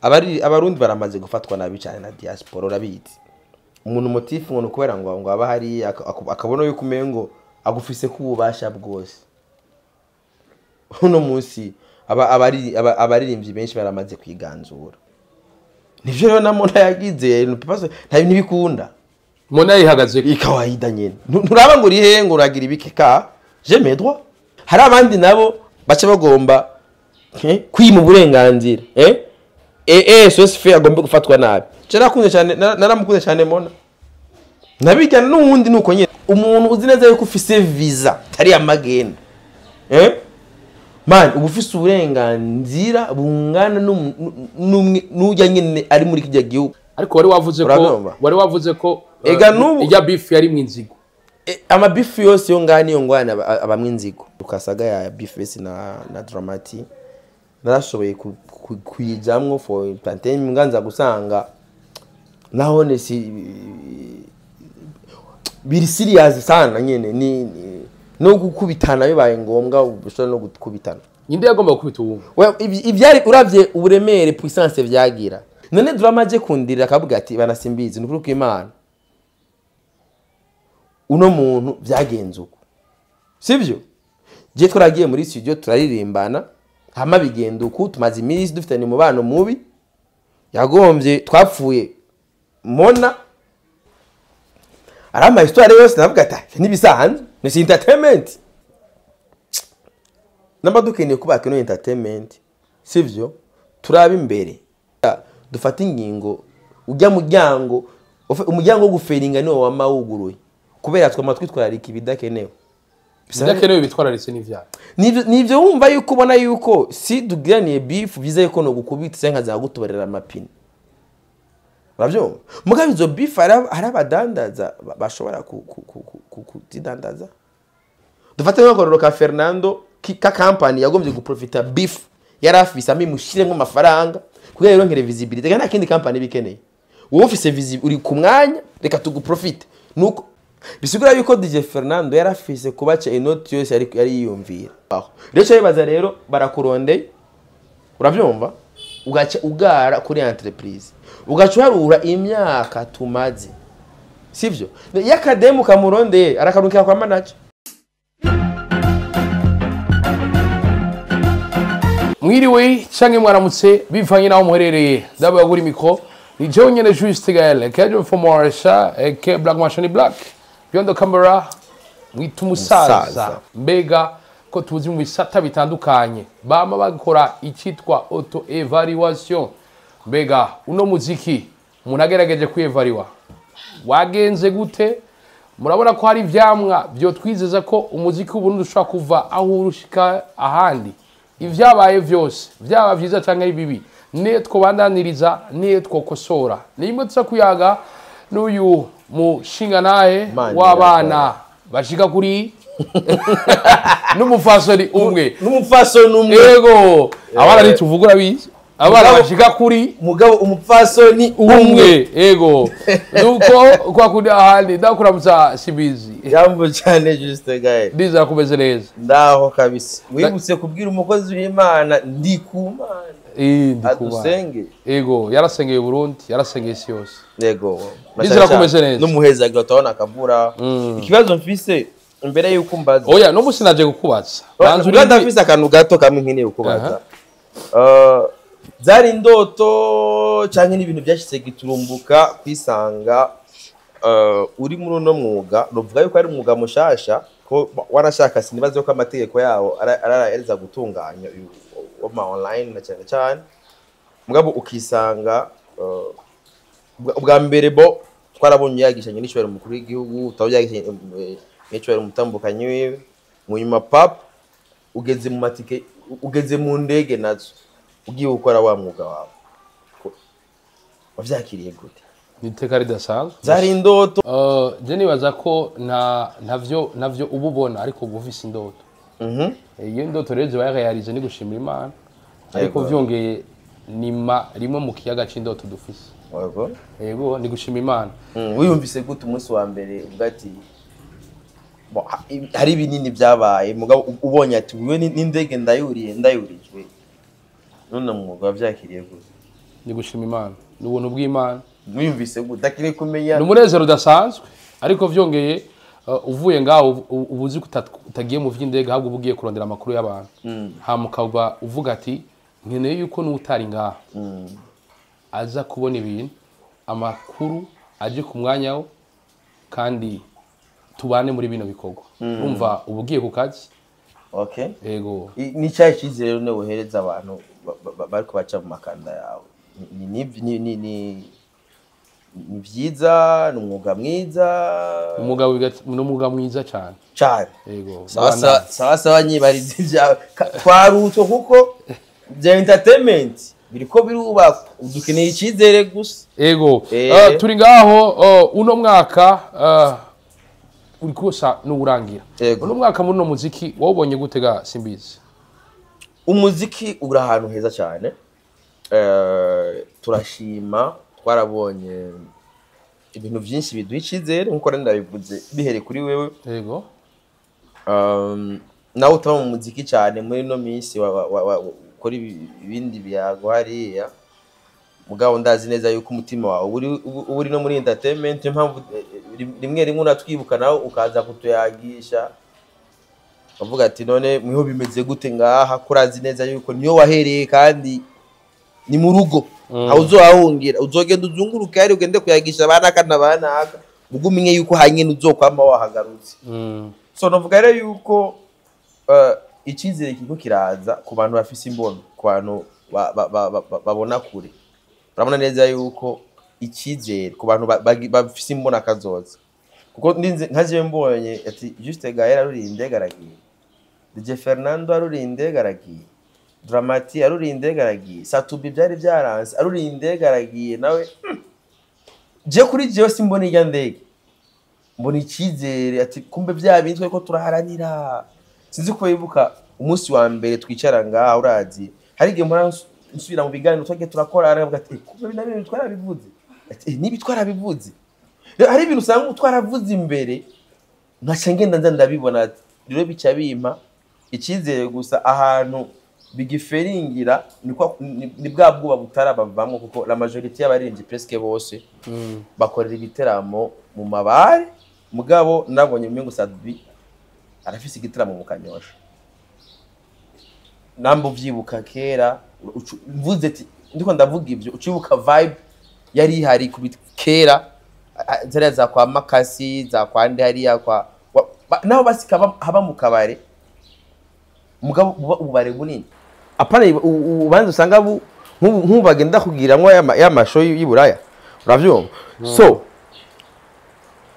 Abarundi baramaze gufatwa nabi cyane na diaspora, urabizi. Umuntu motifu ngo kubera ngo aba hari akabona yuko umengo agufise ku bubasha bwose. Uno munsi abaririmbyi benshi baramaze kwiganzura. Nivyo rero na Mona yagize nta ntibikunda. Mona yihagaze ikawaida nyene. Nturaba ngo urihe ngo uragira ibikeka, je mes droits. Hari abandi nabo bace bagomba kwima uburenganzira. So agomba gufatwa nabi. Je nakunze cyane, naramukunze cyane Mona. Nabijyana n'uwundi nuko nyene. Umuntu uzi neza yuko ufise visa tari amagenda. Man, ubu ufise uburenganzira bungana n'ujya nyene ari muri kijya gihugu. Ariko wari wavuze ko ega nubu ijya beef yari mwinzigo. Ama beef yose yo ngani yo ngwana abamwe inzigo. Ukasaga ya beef bese na Dramati. Narashoboye kuyijamwo for plantain nganza gusanga nahone si biri serious sana nyene ni no gukubitana bibaye ngombwa ushobora no gukubitana. Ninde yagomba gukubita uwo? Ivyari uravye uburemere puissance vyagira. None Drama je kundirira akavuga ati banasimbizi nukuri kw'Imana. Uno muntu vyagenze uko. Sivyo? Je twaragiye muri studio turaririmbana hama bigenda uku tumaze iminsi dufitanye umubano mubi. Yagombye twapfuye Mona arama histoire yose navuga ati nibisanzwe ni entertainment. Namba dukeneye kubaka ino entertainment, sivyo? Turaba imbere dufata ingingo ujya muryango umuryango wo guferinga niwo wamawuguruye kubera twama twitwararika ibidakenewe. Bidakenewe bitwararitse n'ivyaha. Nivyo wumva yuko ubona yuko si dugiraniye beef bize yuko no gukubitse nka za gutubarira amapine. Uravyumva? Mugabe izo beef hari abadandaza bashobora kuzidandaza. Dufate nk'akarorero ka Fernando ka company yagombye guprofita beef yarafise amimushiremo amafaranga kugira yironkere visibility. Nta kindi company bikeneye. Wowe ufise visibility uri ku mwanya reka tuguprofite. Nuko bisigura yuko DJ Fernando yarafise kubaca inoti yose yari yiyumvira. Aho rero bibaza rero barakurondeye, uravyumva, ugaca ugara kuri entreprise ugaca uharura imyaka tumaze, sivyo? Yakademu kamurondeye arakarukira kwa manager. Mwiriwe canke mwaramutse bivanye naho muherereye. Ndabagura kuri micro ni jewe nyene Juste Gaël kejo for Marisha ke Black Machine Black beyond the camera mwita umusaza. Mbega ko tuzi mu bisata bitandukanye bama bakora icitwa auto evaluation. Mbega uno muziki umuntu agerageje kwievaluwa wagenze gute? Murabona ko hari ivyamwa byo twizeza ko umuziki w'Uburundi ushobora kuva aho urushika ahandi. Ivyabaye vyose vyaba vyiza canke bibi niye twobandaniriza niye twokosora. Nimwe tuza kuyaga n'uyu mushinga naye w'abana bashika kuri n'umufasoni umwe. N'umufasoni umwe. Yego. Abana ntituvugura bizi. Abana bashika kuri mugabo umupfasoni umwe. Yego. Nuko kwa kundi ahandi ndakuramutsa Simbizi. Jambo cyane Juste Gaël. Ndiza kumeze neza. Ndaho kabisa. Wibutse kubwira umukozi w'Imana ndi kumana. Adusenge. Yego, yarasengeye Burundi, yarasengeye isi yose. Yego. Ndizera kumeze neza. N'umuheza agatona akavura. Ikibazo mfise imbere yuko mbaza. Oya, no musi naje kukubaza. Banzu ndafise akantu gato kamwe nkeneye kukubaza. Zari indoto canke n'ibintu byashitse giturumbuka kwisanga uri muri no mwuga, ruvuga yuko ari umwuga mushasha ko warashaka sinibaze ko amategeko yawo araraheza gutunganya wama online na cyane cyane mugabo ukisanga ubwa mbere bo twarabonye yagishanye n'icubahiro mukuru w'igihugu utabyagishanye n'icubahiro umutambukanyi wiwe munyuma pap ugeze mu matike ugeze mu ndege nazo ugiye gukora wa mwuga wawe wavyakiriye gute? Niteka ridasanzwe. Zari indoto. Je nibaza ko ntavyo ububona ariko gufise indoto. Iyo ndoto rero zibaye réalisé ni gushimira Imana. Ariko vyongeye nima rimwe mu kiyaga c'indoto dufise. Yego. Yego ni gushima Imana. Wiyumvise gute umunsi wa mbere uvuga ati hari binini byabaye mugabo ubonye ati wewe n'indege ndayuriye ndayurijwe. None mwuga wavyakiriye gute? Ni gushima Imana, ni ubuntu bw'Imana. Mwiyumvise gute? Ndakeneye kumenya. Ni umunezero udasanzwe, ariko vyongeye uvuye ngaho uba uzi ko utagiye mu vy'indege, ahubwo uba ugiye kurondera amakuru y'abantu, hama ukaba uvuga ati nkeneye yuko n'utari ngaha aza kubona ibintu, amakuru aje ku mwanya wo, kandi tubane muri bino bikorwa. Urumva uba ugiye ku kazi. Yego. Ni cyahe cyizere rero wohereza abantu bariko baca mu makanda yawe? Ni vyiza, ni umwuga mwiza? Ni umwuga mwiza cyane. Cyane. Yego. Sawa sawa sawa, nyibariza ibyawe. Twarutse kuko bya entertainment biriko birubakwa, dukeneye icyizere gusa. Ego. Turi ngaho, uno mwaka uri kusa n'urangira. Uno mwaka muri uno muziki wawubonye gute ga Simbizi? Umuziki uri ahantu heza cyane. Turashima, twarabonye ibintu byinshi biduha icyizere nkuko nari ndabivuze bihereye kuri wewe. Nawe utaba mu muziki cyane muri ino minsi, ukora ibindi biyago hariya, mugabo ndazi neza yuko umutima wawe uba uri no muri entertainment. Niyo mpamvu rimwe rimwe unatwibuka nawe ukaza kutuyagisha, ukavuga ati none mwiho bimeze gute ngaha, ko urazi neza yuko niyo wahereye kandi ni mu rugo, aho uzohahungira uzogenda uzunguruke hari ugende kuyagisha abanaka n'abanaka, ubwo umenye yuko hanyine uzokwama wahagarutse. So navuga rero yuko icyizere kiriko kiraza ku bantu bafise imbono, ku bantu babona kure. Urabona neza yuko icyizere ku bantu bafise imbono akazoza, kuko ndinze nka jewe mbonye ati Juste Gaël aruriye indege aragiye, DJ Fernando aruriye indege aragiye, Dramati aruriye indege aragiye, Satubi byari byaranse aruriye indege aragiye nawe. Je kuri jewe simbona irya ndege, mbona icyizere ati kumbe bya bindi twariko turaharanira. Sinzi ko wibuka umunsi wa mbere twicara ngaha, urazi hari igihe mpora nsubira mu biganiro twagiye turakora, aravuga ati: "Kumbe bino bintu twarabivuze." Ati: "Nibi twarabivuze." Rero hari ibintu usanga twaravuze imbere, nkaca ngenda nza ndabibona. Rero bica bimpa icyizere. Gusa ahantu bigiferingira ni bwa bwoba butarabavamwo, kuko la majorité y'abaririmbyi presque bose bakorera ibiteramo mu mabare. Mugabo nabonye umengo Sadbi arafise igiteramo mu Kanyosha. Namba uvyibuka kera, mvuze ati ndiko ndavuga ivyo, ucibuka vibe yari ihari kera, zariya za kwa Makasi, za kwa nde hariya kwa naho basika haba mu kabare, mugabo buba ububare bunini, apana ubanza usanga nk'ubu bagenda kugiramwo ya masho y'i Buraya, uravyumva? So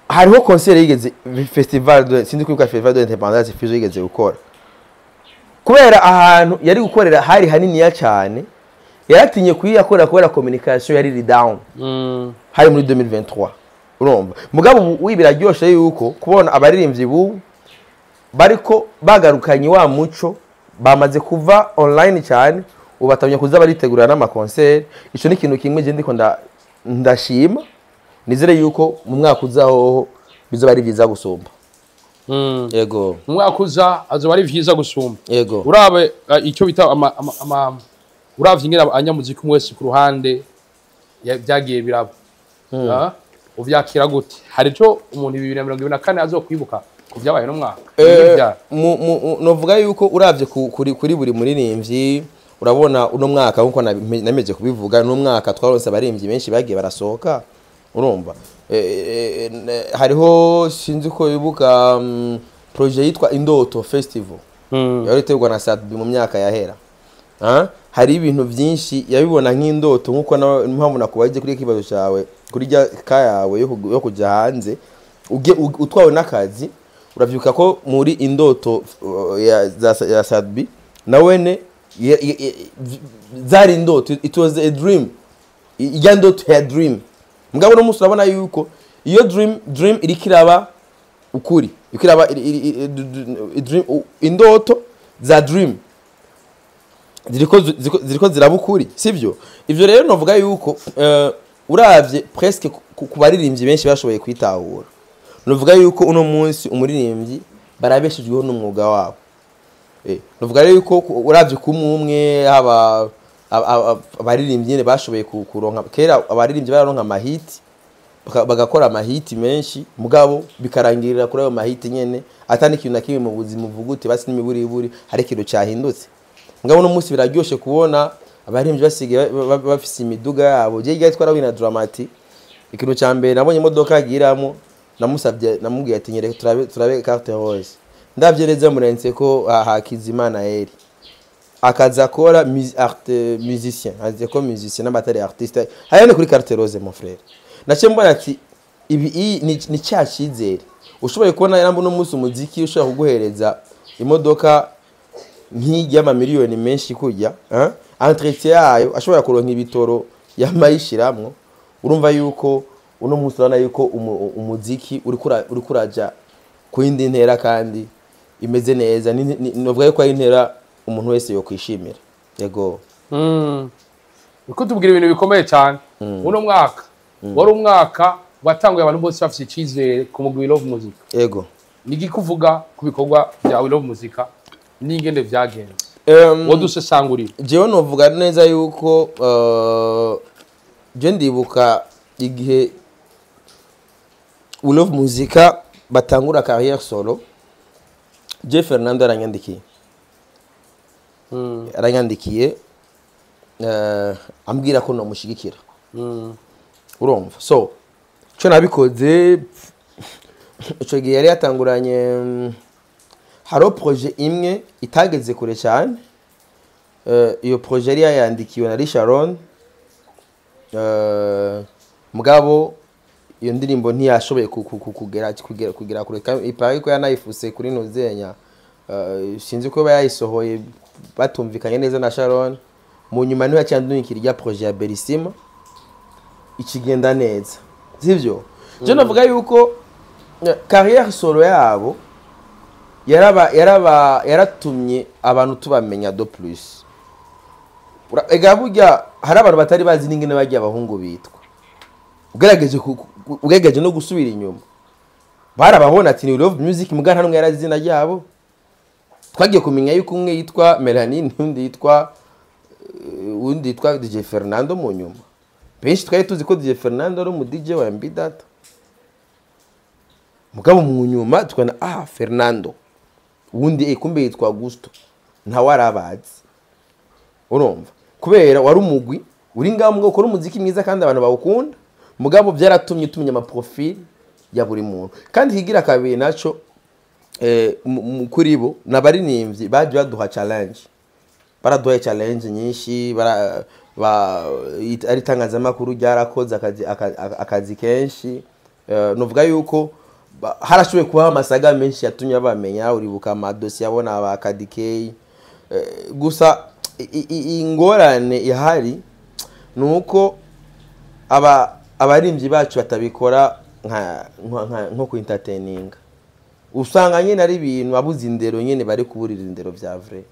hariho concert yigeze, festival de, sinzi kwibuka, festival de l'indépendance Fizo yigeze gukora. Kubera ahantu yari gukorera hari haniniya cyane, yaratinye kuyiyakorera kubera communication yari iri down. Hari muri 2023, urumva? Mugabo ubu biraryoshe yuko kubona abaririmbyi bubu bariko bagarukanye wa muco, bamaze kuva online cyane, ubu batamye kuza baritegurira n'ama concert. Ico ni ikintu kimwe je ndiko ndashima, nizere yuko mu mwaka uzahoho bizoba ari vyiza gusumba. Yego. Mu mwaka uza azoba ari vyiza gusumba. Yego. Urabe icyo bita uravye ingene abanyamuziki umwe wese ku ruhande byagiye biraba. Uvyakira gute? Hari ico umuntu 2024 azokwibuka ku vyabaye no mwaka? Novuga yuko uravye kuri buri muririmbyi, urabona uno mwaka, nkuko nameje kubivuga, uno mwaka twaronse abaririmbyi benshi bagiye barasohoka, urumva? Hariho, sinzi ko wibuka, projet yitwa Indoto Festival yari itegurwa na Sadbi mu myaka yahera. Hari ibintu byinshi yabibona nk'indoto, nkuko nawe impamvu nakubaje kuri ikibazo cyawe, kuri rya ka yawe yo kujya hanze utwawe n'akazi. Uravyuka ko muri Indoto ya Sadbi nawene zari indoto, it was a dream, ijya ndoto ya dream. Mugabo no musi urabona yuko iyo dream iriko iraba ukuri, iriko iraba dream, indoto za dream ziriko ziraba ukuri, sivyo? Ivyo rero novuga yuko uravye presque ku baririmbyi benshi bashoboye kwitahura, novuga yuko uno munsi umuririmbyi barabeshejweho n'umwuga wabo. Novuga rero yuko uravye kumwe umwe haba Abaririmbyi nyene bashoboye kuronka. Kera abaririmbyi bararonka amahiti, bagakora amahiti menshi, mugabo bikarangirira kuri ayo mahiti nyene, atani ikintu na kimwe mu buzima uvuga uti basi n'imiburiburi hari ikintu cyahindutse. Mugabo uno munsi biraryoshe kubona abaririmbyi basigaye bafise imiduga yabo. Je igihe twarawina Dramati, ikintu cya mbere nabonye imodoka agiramo, namusabye, namubwiye ati: "Nyereka turabe carte rose." Ndavye neza murenze ko Hakizimana Eri akaza akora musicien, azi ko musicien n'abatari artiste hariya ni kuri carte rose. Mon frère, naciye mbona ati ibi ni cya cyizere ushoboye kubona yamba uno munsi umuziki ushobora kuguhereza imodoka nk'ijya amamiliyoni menshi kujya, hein? Entretien yayo, ashobora kuronka ibitoro yamayishiramwo. Urumva yuko uno munsi urabona yuko umuziki uriko uraja ku yindi ntera kandi imeze neza. Novuga yuko ari intera umuntu wese yokwishimira, yego. Uko tubwira ibintu bikomeye cyane. Uno mwaka wari umwaka watanguye abantu bose bafite icyizere ku mugwi We Love Music. Yego. Ni iki kuvuga ku bikorwa bya We Love Music n'ingene vyagenze? Wodusesangurira. Jewe novuga neza yuko je ndibuka igihe We Love Muzika batangura carrière solo, je Fernando aranyandikiye, ambwira ko nomushigikira. Urumva, so ico nabikoze ico gihe yari yatanguranye, hariho projet imwe itageze kure cyane. Iyo projet yari yayandikiwe na Sharon, mugabo iyo ndirimbo ntiyashoboye kugera kure. Kandi ipara ko yanayifuse kuri Ntuzenya, sinzi ko yayisohoye batumvikanye neza na Sharon. Mu nyuma niho yaciye andungikira irya projet ya Berisima, ikigenda neza, sivyo? Je navuga yuko carrière solo yabo yaraba yaratumye abantu tubamenya de plus. Ega burya hari abantu batari bazi n'ingene bagiye abahungu bitwa. Ugerageje no gusubira inyuma, barababona ati ni Love Music, muga nta numwe yarazi izina ryabo. Twagiye kumenya yuko umwe yitwa Melanine, undi yitwa DJ Fernando. Mu nyuma benshi twari tuzi ko DJ Fernando ari umu DJ wa MB Data, mugabo mu nyuma tukabona Fernando uwundi, kumbe yitwa Gusto, ntawe arabazi. Urumva, kubera wari umugwi uri ngaho mugabo ukora umuziki mwiza kandi abantu bawukunda, mugabo byaratumye tumenya amaprofil ya buri muntu. Kandi higira kabiri naco, kuri bo n'abaririmbyi baje baduha challenge, baraduhaye challenge nyinshi, ari itangazamakuru ryarakoze akazi kenshi. Novuga yuko harashoboye kubaho amasaga menshi yatumye bamenya. Uribuka amadosiye abona ba Kadikei. Gusa ingorane ihari ni uko abaririmbyi bacu batabikora nko ku entertaining. Usanga nyine ari ibintu abuze indero nyine, bari kuburira indero vya vrai.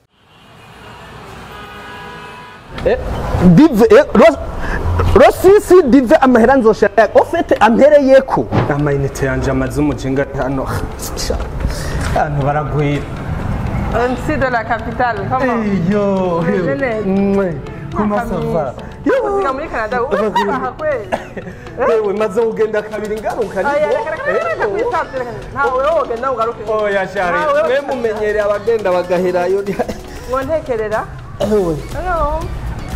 Dive rosisi dive amahera nzoshaka ofete ampereyeko. Amayinite yanje amaze umujinga hano, hano baragwira. MC de la capitale, comment? Iyo. Meze neza. Comment ça va? Usiga muri Canada, ubaha kweli. Ewe, maze kugenda kabiri ngaruka. Aya, reka reka reka kwisanzura. Ntawe wogenda ugaruke. Oya shari. Ntawe. Mwe mumenyereye abagenda bagaherayo. Ngo ntekerera. Ewe. Hello.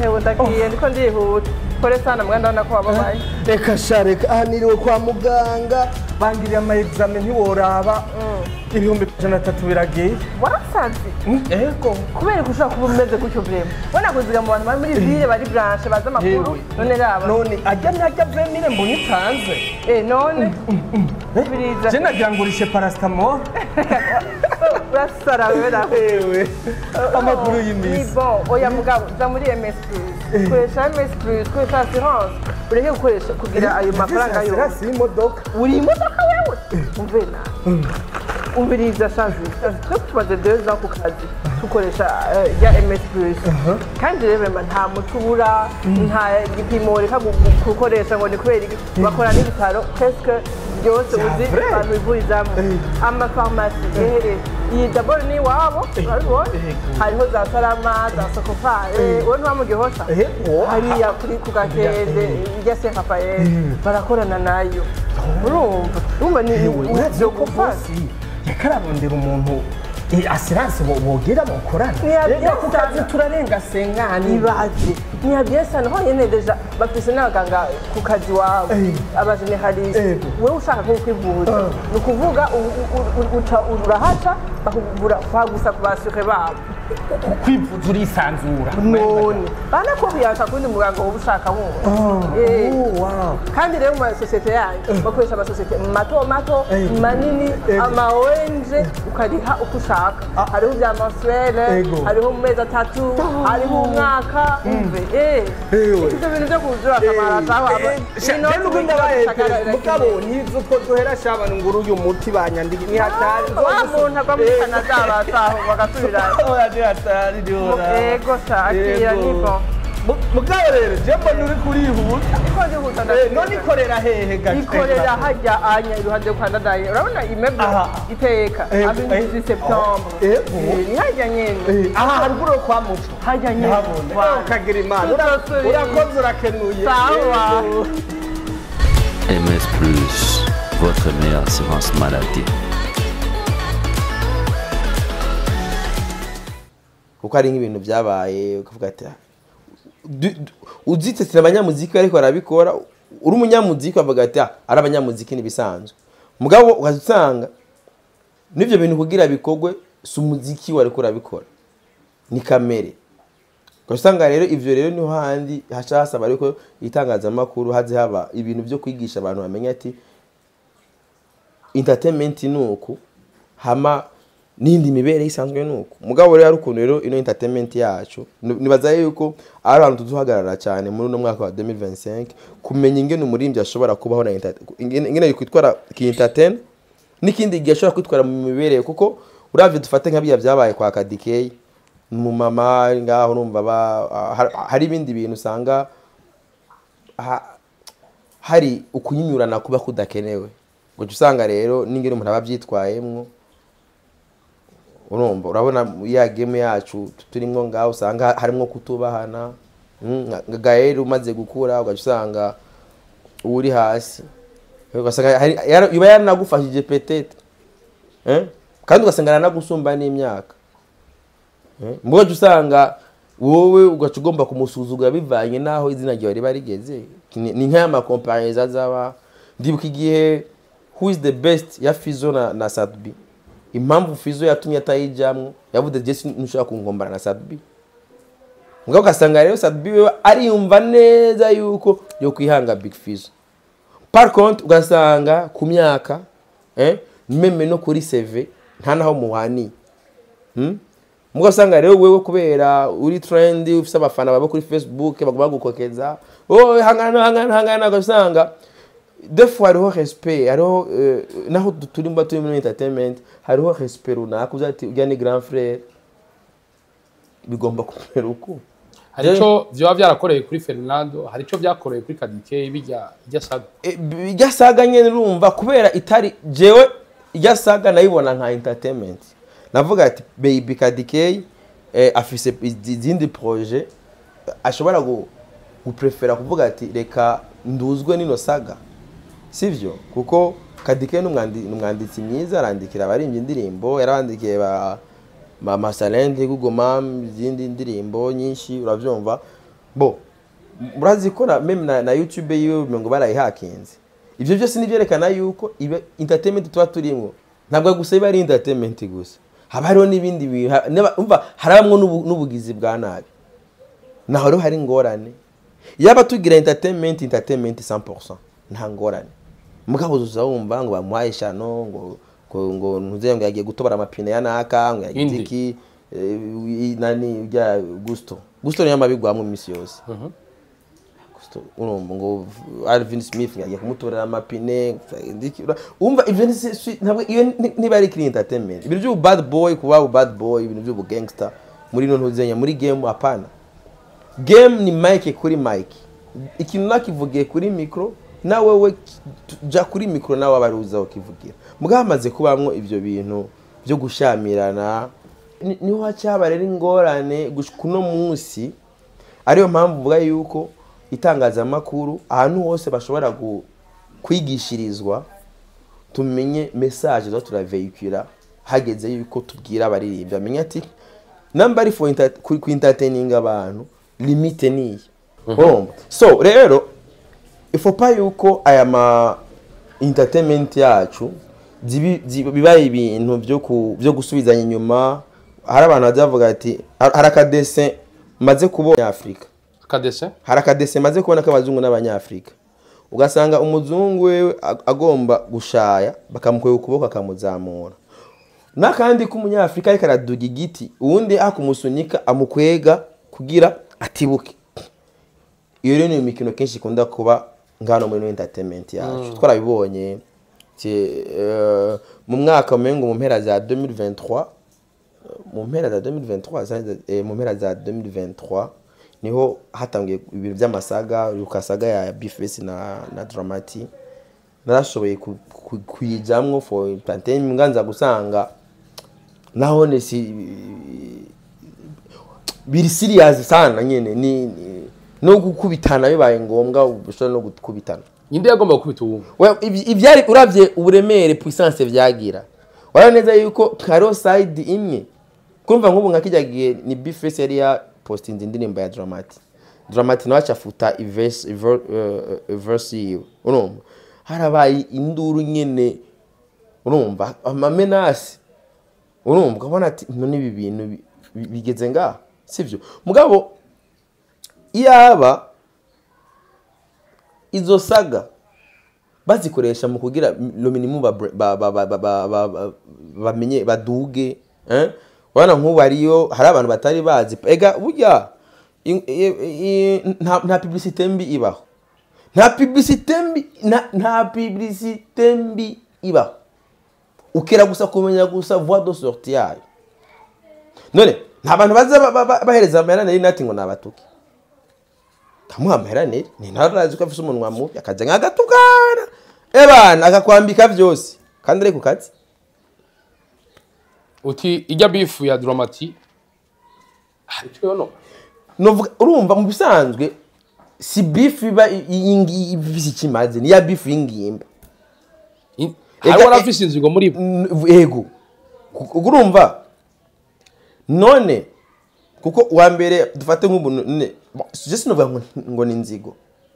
Ewe, ndagiye, ndiko ndihuta. Pole sana mwana, ndabona ko wababaye. Reka sha, reka, aha niriwe kwa muganga, bangiriye ama examen ntiworaba, 300,000 biragiye. Warasanze. Ego. Kubera ko ushobora kuba umeze gutyo, vraiment. Ubona kuziga mu bantu bari muri ville, bari branche, bazi amakuru. Yewe. None raba. None ajya najya 20,000 mbonye utanze. None. Biriza. Je nagira ngo urishe paracetamol. Urasara wewe nawe. Ewe, amakuru Ni y'iminsi? bon, oya mugabo, za muri MS Plus. Koresha MS Plus, koresha assurance. Ureke gukoresha kugira ayo mafaranga yose. Assurance y'imodoka. Uri imodoka wewe? Umve na. Umviriza shazi. Twe tumaze 2 ans ku kazi dukoresha ya MS Plus. Kandi rero vraiment nta muti ubura, nta gipimo reka gukoresha ngo ni kubera iki. Bakora n'ibitaro presque byose uzi vrai? abantu bivurizamo. Amafarumasi ehe. Iyi d'abord ni iwabo, urabibona? Hariho za Salama, za Sokofa, wowe ntuba mu Gihosha? Hariya kuri ku Gakende, irya Saint Raphael, barakorana nayo. Urumva ni Uretse ko bosi yakararondera umuntu assurance bogira bokorana. Ni ku kazi turarenga senkani. Ibaze ni bien sana honyine déjà bafise n'abaganga ku kazi wawe, aba généraliste. Wewe ushaka ko kwivuza, ni ukuvuga uca urahaca bakuvura kwa gusa ku basure babo. Kwivuza urisanzura. None banakubiyaka kundi muganga wowe ushaka wumva. Kandi rero mu masosiyete yanyu bakoresha amasosiyete mato mato, manini, ama ONG, ukariha uko ushaka. Hariho ibya mensuel, hariho mu mezi 3, hariho umwaka. Umve ivyo bintu vyo kuzura akamara sawa. Mugabo nizo two duhera shabana nguru uyu muti banyandiki ni hatari. Wa muntu ava muri Canada basaho bagasubira. Oya ni hatari ni ora. Ego sa akira ni bon. Mugabo rero je mbona uri kurihuta. Iko ndihuta. None ikorera hehe gace? Ikorera hajya anya iruhande kwa Ndadaye. Urabona immeuble iteka avenue du septembre. Ni hajya nyene. Aha haruguru kwa Muco. Hajya nyene. Ukagira Imana. Urakoze urakenuye. Sawa. MS Plus, votre meilleure assurance maladie. Kuko ari nk'ibintu byabaye ukavuga ati uzitetera abanyamuziki ariko arabikora, uri umunyamuziki avuga ati ari abanyamuziki nibisanzwe. Mugabo ukazusanga n'ivyo bintu kugira bikogwe si umuziki wari kurabikora, ni kamere. Ugasanga rero ivyo rero niho handi haca hasaba ariko itangazamakuru haze haba ibintu byo kwigisha abantu bamenya ati entertainment nuku hama nindi mibere isanzwe nuko. Mugabo rero ukuntu rero ino entertainment yacu nibaza yuko ari abantu tuzuhagarara cyane muri uno mwaka wa 2025 kumenya ingene umurimbyi ashobora kubaho na ingene yikwitwara ki entertain n'ikindi gihe ashobora kwitwara mu mibere, kuko uravye dufate nka biya byabaye kwa Kadikey mu mama ngaho urumva hari ibindi bintu usanga hari ukunyinyurana kuba kudakenewe. Ngo usanga rero n'ingene umuntu abavyitwayemwo urumva urabona ya game yacu turimwo ngaho usanga harimo kutubahana. Gael umaze gukura ugasanga uri hasi ugasanga iba yaranagufashije peut-être kandi ugasanga aranagusumba n'imyaka. Mboje usanga wowe ugaca ugomba kumusuzugura bivanye naho izina ryawe riba rigeze. Ni nk'aya comparaison azaba ndibuka igihe who is the best ya Fizo na Sadbi. Impamvu Fizo yatumye atayijamwo yavuze je ntushobora kungombana na Sadbi. Mugabo ugasanga rero Sadbi wewe ariyumva neza yuko yo kwihanga Big Fizo. Par contre ugasanga ku myaka meme no kuri CV nta naho muhani. Mugabo usanga rero wewe kubera uri trend ufise abafana babo kuri Facebook bagomba gukokeza oh hangana hangana hangana, ugasanga des fois hariho respect, hariho naho turimba turi muri entertainment hariho respect runaka uzati ujya ni grand frère bigomba kumera uko. Hari ico vyoba vyarakoreye kuri Fernando, hari ico vyakoreye kuri Kadike bijya ijya saga. Ijya saga nyene urumva kubera itari jewe ijya saga nayibona nka entertainment. Navuga ati baby Kadike afise izindi projet ashobora guprefera kuvuga ati reka nduzwe nino saga. Sivyo kuko Kadike n'umwanditsi mwiza arandikira abarimbyi indirimbo, yarabandikiye ba Mama Salente, Google Mam, izindi ndirimbo nyinshi uravyumva. Bo murazi ko na meme na YouTube yiwe ngo barayihakinze. Ivyo byose nivyerekana yuko entertainment tuba turimwo ntabwo gusa iba ari entertainment gusa, haba hariho n'ibindi bintu umva harabamwo n'ubugizi bwa nabi. Naho rero hari ingorane yaba tugira entertainment 100% nta ngorane. Mugabo uzuza wumva ngo bamuhaye ishano ngo ngo ntuze ngo yagiye gutobara amapine ya naka ngo yagize iki nani bya Gusto niyo mabigwamwe imisi yose. Gusto urumva ngo Alvin Smith yagiye kumutorera amapine umva ivyo ntabwo iyo niba ari kuri entertainment ibintu by'u bad boy kuba bad boy ibintu by'u gangster muri no ntuzenya muri game apana. Game ni mic kuri mic, ikintu nakivugiye kuri micro nawe we ja kuri micro nawe abaruza ukivugira. Mugabo hamaze kubamwo ivyo bintu byo gushamirana. Niho hacaba rero ingorane gushika uno munsi, ariyo mpamvu mvuga yuko itangazamakuru ahantu hose bashobora kwigishirizwa, tumenye message zo turavehicula hageze yuko tubwira abaririmbyi bamenye ati namba ari for ku entertaining abantu, limite niyi. Urumva? So rero il faut pas yuko aya ma entertainment yacu bibaye ibintu byo gusubizanya inyuma. Hari abantu bazavuga ati hari akadessin maze kubona Afrika, Akadessin? Hari akadessin maze kubona k'abazungu n'abanyafrika, ugasanga umuzungu wewe agomba gushaya bakamukwega ukuboko akamuzamura, n'akandi k'umunyafrika ariko araduga igiti, uwundi akumusunika amukwega kugira atibuke. Iyo rero ni imikino kenshi ikunda kuba ngano muri entertainment yacu. Twarabibonye mu mwaka umengo mu mpera za 2023, mu mpera za 2023, mu mpera za 2023 niho hatangiye ibintu by'amasaga, ukasaga ya B-Face na Dramati. Narashoboye kuyijamwo for entertainment, nganza gusanga nahone si biri serious sana nyene, ni no gukubitana bibaye ngombwa ushobora no gukubitana. Ninde yagomba gukubita uwundi? Well, ivyari uravye uburemere, puissance vyagira, urabona neza yuko hariho side imwe kumva nk'ubu nka kijya gihe ni B-Face yari ya postinze indirimbo ya Dramati, Dramati nawe acafuta iverse yiwe. Urumva harabaye induru nyene, urumva amamenasi, urumva ukabona ati none ibi bintu bigeze ngaha, sivyo? Mugabo iyaba izo saga bazikoresha mu kugira le minimum bamenye baduge, eh? Urabona nk'ubu hariyo hari abantu batari bazi ega burya nta publicité mbi ibaho, nta publicité mbi, nta publicité mbi ibaho. Ukera gusa kumenya gusa voie de sortie yayo. None nta bantu baza bahereza amahera nari nati ngo nabatuke, kamuha amahera neri ni ntarazi ko afise umunwa mubi, akaja nk'agatukana ebana akakwambika vyose kandi ari ku kazi. Uti ijya beef ya Dramati hari icyo yono? Novuga, urumva mu bisanzwe si beef iba ifise ikimaze, ni ya beef y'ingimba. Hariho arafise inzigo muri bo. Ego. Urumva none kuko uwa mbere dufate nk'ubu none bon, je sinovuga ngo ni inzigo,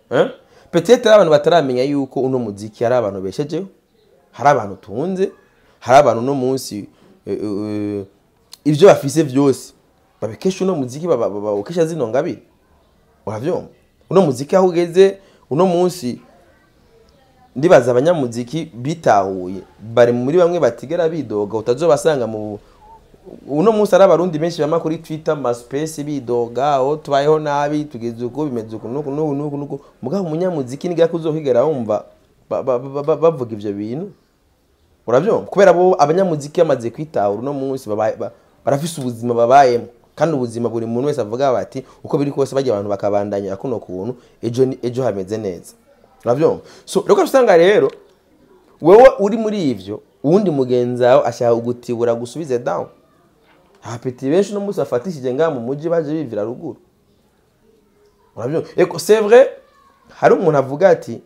hein? Peut-être abantu bataramenya yuko uno muziki hari abantu beshejeho, hari abantu tunze, hari abantu uno munsi ivyo bafise vyose babikesha uno muziki, bawukesha zino ngabire. Uravyumva uno muziki aho ugeze uno munsi, ndibaza abanyamuziki bitahuye bari muri bamwe batigera bidoga, utazobasanga mu uno munsi ari abarundi benshi bama kuri Twitter ma space bidoga aho tubayeho nabi, tugeze uko bimeze uku nuku nuku nuku nuku. Mugabo umunyamuziki ni gako uzokwigera wumva bavuga ivyo bintu. Uravyumva? Kubera bo abanyamuziki bamaze kwitahura uno munsi barafise ubuzima babayemo, kandi ubuzima buri muntu wese avuga bati uko biri kose bajya abantu bakabandanya kuno kuntu ejo ejo hameze neza. Uravyumva? So rero usanga rero wewe uri muri ivyo, uwundi mugenzi wawe ashaka kugutibura gusubize down. Abapeti benshi no munsi bafatishije ngaha mu muji baje bivira ruguru. Uravyumva? Eko c'est vrai, hari umuntu avuga ati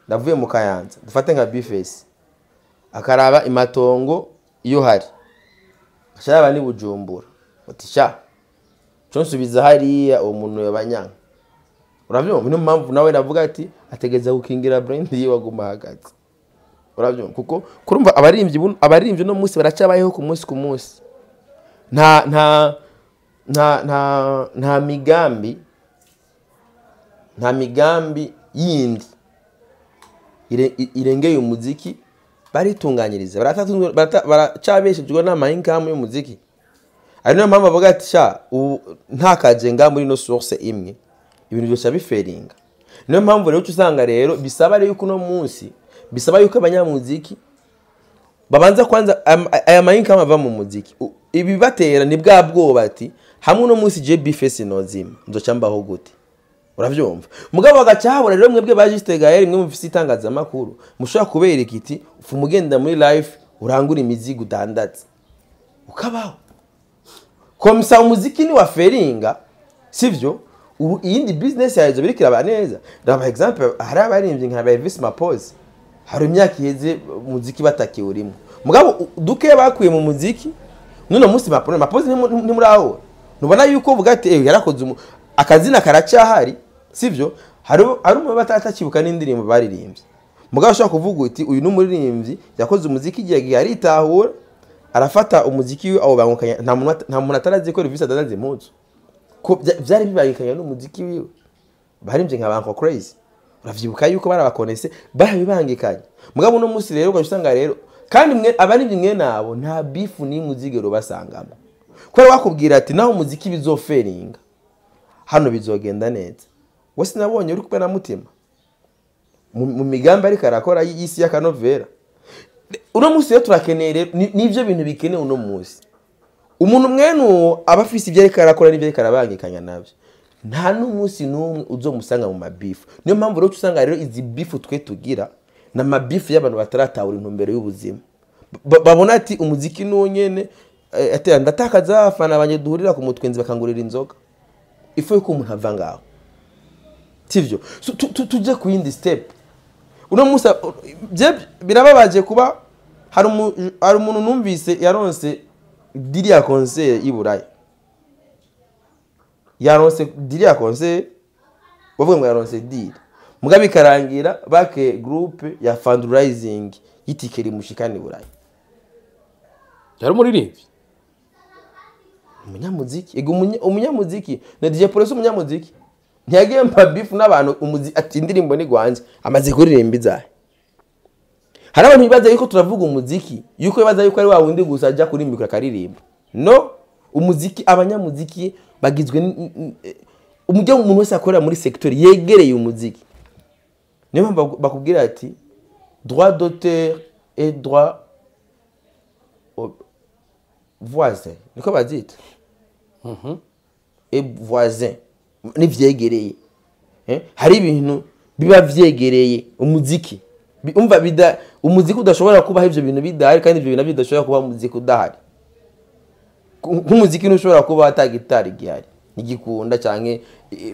ndavuye mu Kayanza, dufate nka B-Face, akaraba imatongo iyo hari, ashaba ni Bujumbura, ati sha cyo nsubiza hariya, uwo muntu yabanyanga. Uravyumva? Niyo mpamvu nawe navuga ati ategeza gukingira brand yiwe aguma hagati. Uravyumva? Kuko kurumva abaririmbyi no munsi baracabayeho ku munsi ku munsi, nta migambi, nta migambi yindi irengeye umuziki baritunganyiriza, baracabeshejwe n'ama income y'umuziki. Ari niyo mpamvu bavuga ati sha ubu ntakaje nga muri no source imwe ibintu byose biferinga. Niyo mpamvu rero uca usanga rero bisaba rero yuko uno munsi bisaba yuko abanyamuziki babanza kwanza aya ma income ava mu muziki. Ibibatera ni bwa bwoba ati hamwe uno munsi je B-Face nozima nzoca mbaho gute? Uravyumva? Mugabo bagaca habura rero mwebwe ba Juste Gaël, mwe mufise itangazamakuru mushobora kubereka iti ufu mugenda muri life urangura imizigo udandaza. Ukabaho. Comme ça umuziki ni wa feringa, sivyo? Iyindi business yawe biriko iraba neza. Raba exemple, hari abaririmbyi nka Elvis Mapoz. Hari imyaka iheze muziki batakiwurimo. Mugabo duke bakuye mu muziki, none munsi Mapoz ni muri aho. Nubona yuko uvuga ati yarakoze akazina karacyahari, sivyo? Hari umwe batatakibuka n'indirimbo baririmbye. Mugabo ashobora kuvuga uti uyu n'umuririmbyi yakoze umuziki igihe aritahura, arafata umuziki we awo bangukanya, nta muntu atarazi ko Elvis adanze impuzu. Ko byari bibangikanya n'umuziki wiwe. Barimbye nka Banko Crazy. Uravyibuka yuko barabakonese barabibangikanye. Mugabo no munsi rero ugasanga rero kandi mwe abaririmbyi mwe nabo nta beef ni muzigero basangamo. Kubera wakubwira ati naho umuziki bizoferinga hano bizogenda neza. Wese nabonye uri kumwe na Mutima mu migambi ariko arakora y'isi y'akanovera. Uno munsi rero turakeneye nivyo bintu bikenewe uno munsi. Umuntu mwene aba afise ibyo ariko arakora n'ibyo ariko arabangikanya navyo. Nta n'umunsi n'umwe uzomusanga mu mabifu. Niyo mpamvu rero usanga rero izi bifu twe tugira na mabifu y'abantu bataratahura intumbero y'ubuzima. Babona ati umuziki n'uwo nyene ati ndatakaza abafana banje duhurira ku mutwenzi bakangurira inzoga. Ifu yuko umuntu ava ngaho. Sivyo? Tuje ku yindi step. Uno munsi birababaje kuba hari umuntu numvise yaronse diri ya concert i Buraya. Yaronse diri ya concert bavuga ngo yaronse diri. Mugabe ikarangira bake groupe ya fundraising yitikeri mushikani Buraya. Yari umuririmbyi. Umunyamuziki, ego umunyamuziki, na DJ Police umunyamuziki. Ntiyagiye mpa beef n'abantu umuzi ati indirimbo ni gwanje amaze kuririmba izahe. Hari abantu bibaza yuko turavuga umuziki, yuko bibaza yuko ari wa wundi gusa ajya kuri mikoro akaririmba. No, umuziki abanyamuziki bagizwe umujyo umuntu wese akorera muri secteur yegereye umuziki. Niyo mpamvu bakubwira ati droit d'auteur et droit au voisin. Niko bazita. Et voisin ni vyegereye. Hari ibintu biba vyegereye umuziki. Umva bida umuziki udashobora kubaho ivyo bintu bidahari kandi ivyo bintu bidashobora kuba umuziki udahari. Nk'umuziki ntushobora kuba ata gitari gihari. Nigikunda canke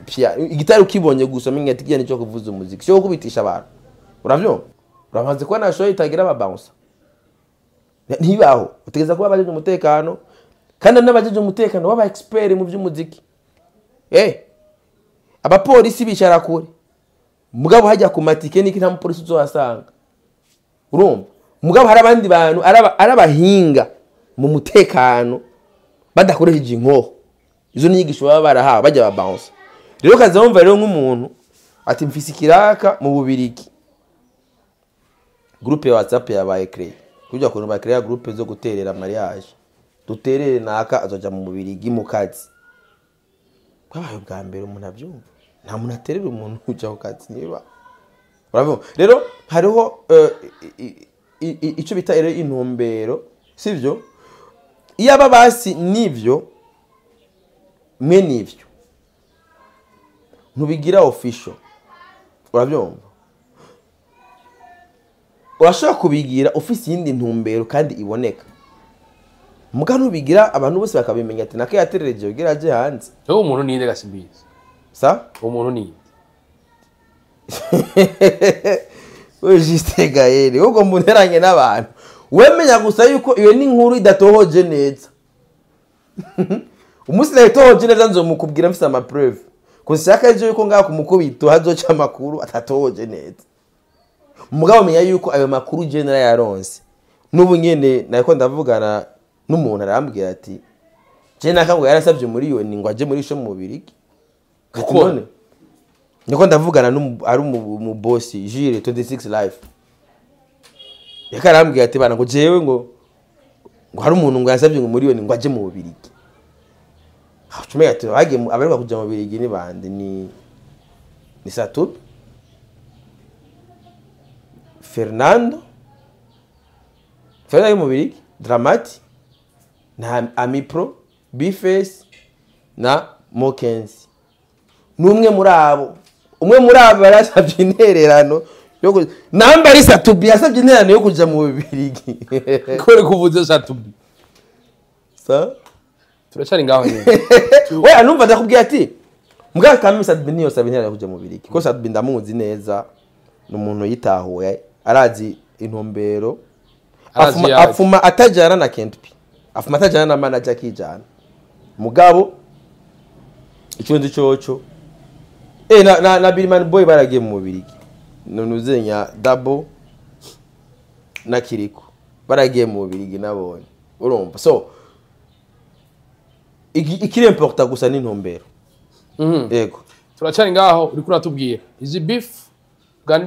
piano. Igitari ukibonye gusa menye ati kigiye nico kuvuza umuziki. Cyo kubitisha abantu. Uravyumva? Urabanze kuba na show itagira ababouncer. Ntibaho. Utegeza kuba abajeje umutekano kandi n'abajeje umutekano baba expert mu by'umuziki. Abapolisi bicara kure. Mugabo hajya ku matike niki nta mupolisi uzohasanga. Urumva? Mugabo hari abandi bantu arabahinga mu mutekano badakoresheje inkoho. Izo nyigisho baba barahawe bajya ba bounce. Rero kaza wumva rero nk'umuntu ati mfise ikiraka mu Bubirigi. Groupe ya WhatsApp yabaye créé. Kujya kuntu ba créer groupe zo guterera mariage. Duterere naka azoja mu Bubirigi mu kazi. Kwabaye bwa mbere umuntu abyumva. Nta muntu aterera umuntu uja ku kazi niba. Urabona? Rero hariho ico bita rero intumbero, sivyo? Iyo aba basi nivyo mwe nivyo. Ntubigira official. Urabyumva? Urashobora kubigira office yindi ntumbero kandi iboneka. Muga ntubigira abantu bose bakabimenya ati nake yaterereje kugira aje hanze. Uwo muntu ni nde gasimbizi? Sa? Uwo muntu ni we Juste Gaël, ubwo mbuneranye n'abantu. Wemenya gusa yuko iyo ni inkuru idatohoje neza. Umunsi nayitohoje neza nzomukubwira mfise ama preuve. Kushaka ejo yuko ngaha kumukubito hazoca amakuru atatohoje neza. Mugabo menya yuko ayo makuru general yaronse. N'ubu nyene nariko ndavugana n'umuntu arambwira ati je nakangwa yarasavye miliyoni ngo aje muri show mu Bubirigi. None niko ndavugana ari mu boss Jire 26 life. Yakarambwira ati bana ngo jewe ngo hari umuntu ngo yasavye ngo miliyoni ngo aje mu Bubirigi. Acume ati bagiye abaruka kuja mu Bubirigi ni bande ni Satup Fernando mu Bubirigi, Dramati na Amipro, Bface na Mokenzi. Numwe muri abo, umwe muri abo yarasavye intererano yo namba ari Satubi yasavye intererano yo kuja mu Bubirigi. Kore kuvuze Satubi. Sa Turacyari ngaho nyine. We numva ndakubwiye ati mbwa kami Sat-B niyo sabintera kuja mu Bubirigi, ko Sat-B ndamuzi neza, ni umuntu yitahuye, arazi intumbero. Arazi Afuma, yaje. afuma atajana na Kent-P, afuma atajana na manager akijana. Mugabo icyo nzi coco na Billman Boy baragiye mu Bubirigi, nunuzenya Double na Kiriko baragiye mu Bubirigi nabonye. Urumva, so ikiri important gusa ni intumbero. Yego. Turacyari ngaho, uriko uratubwira izi beef,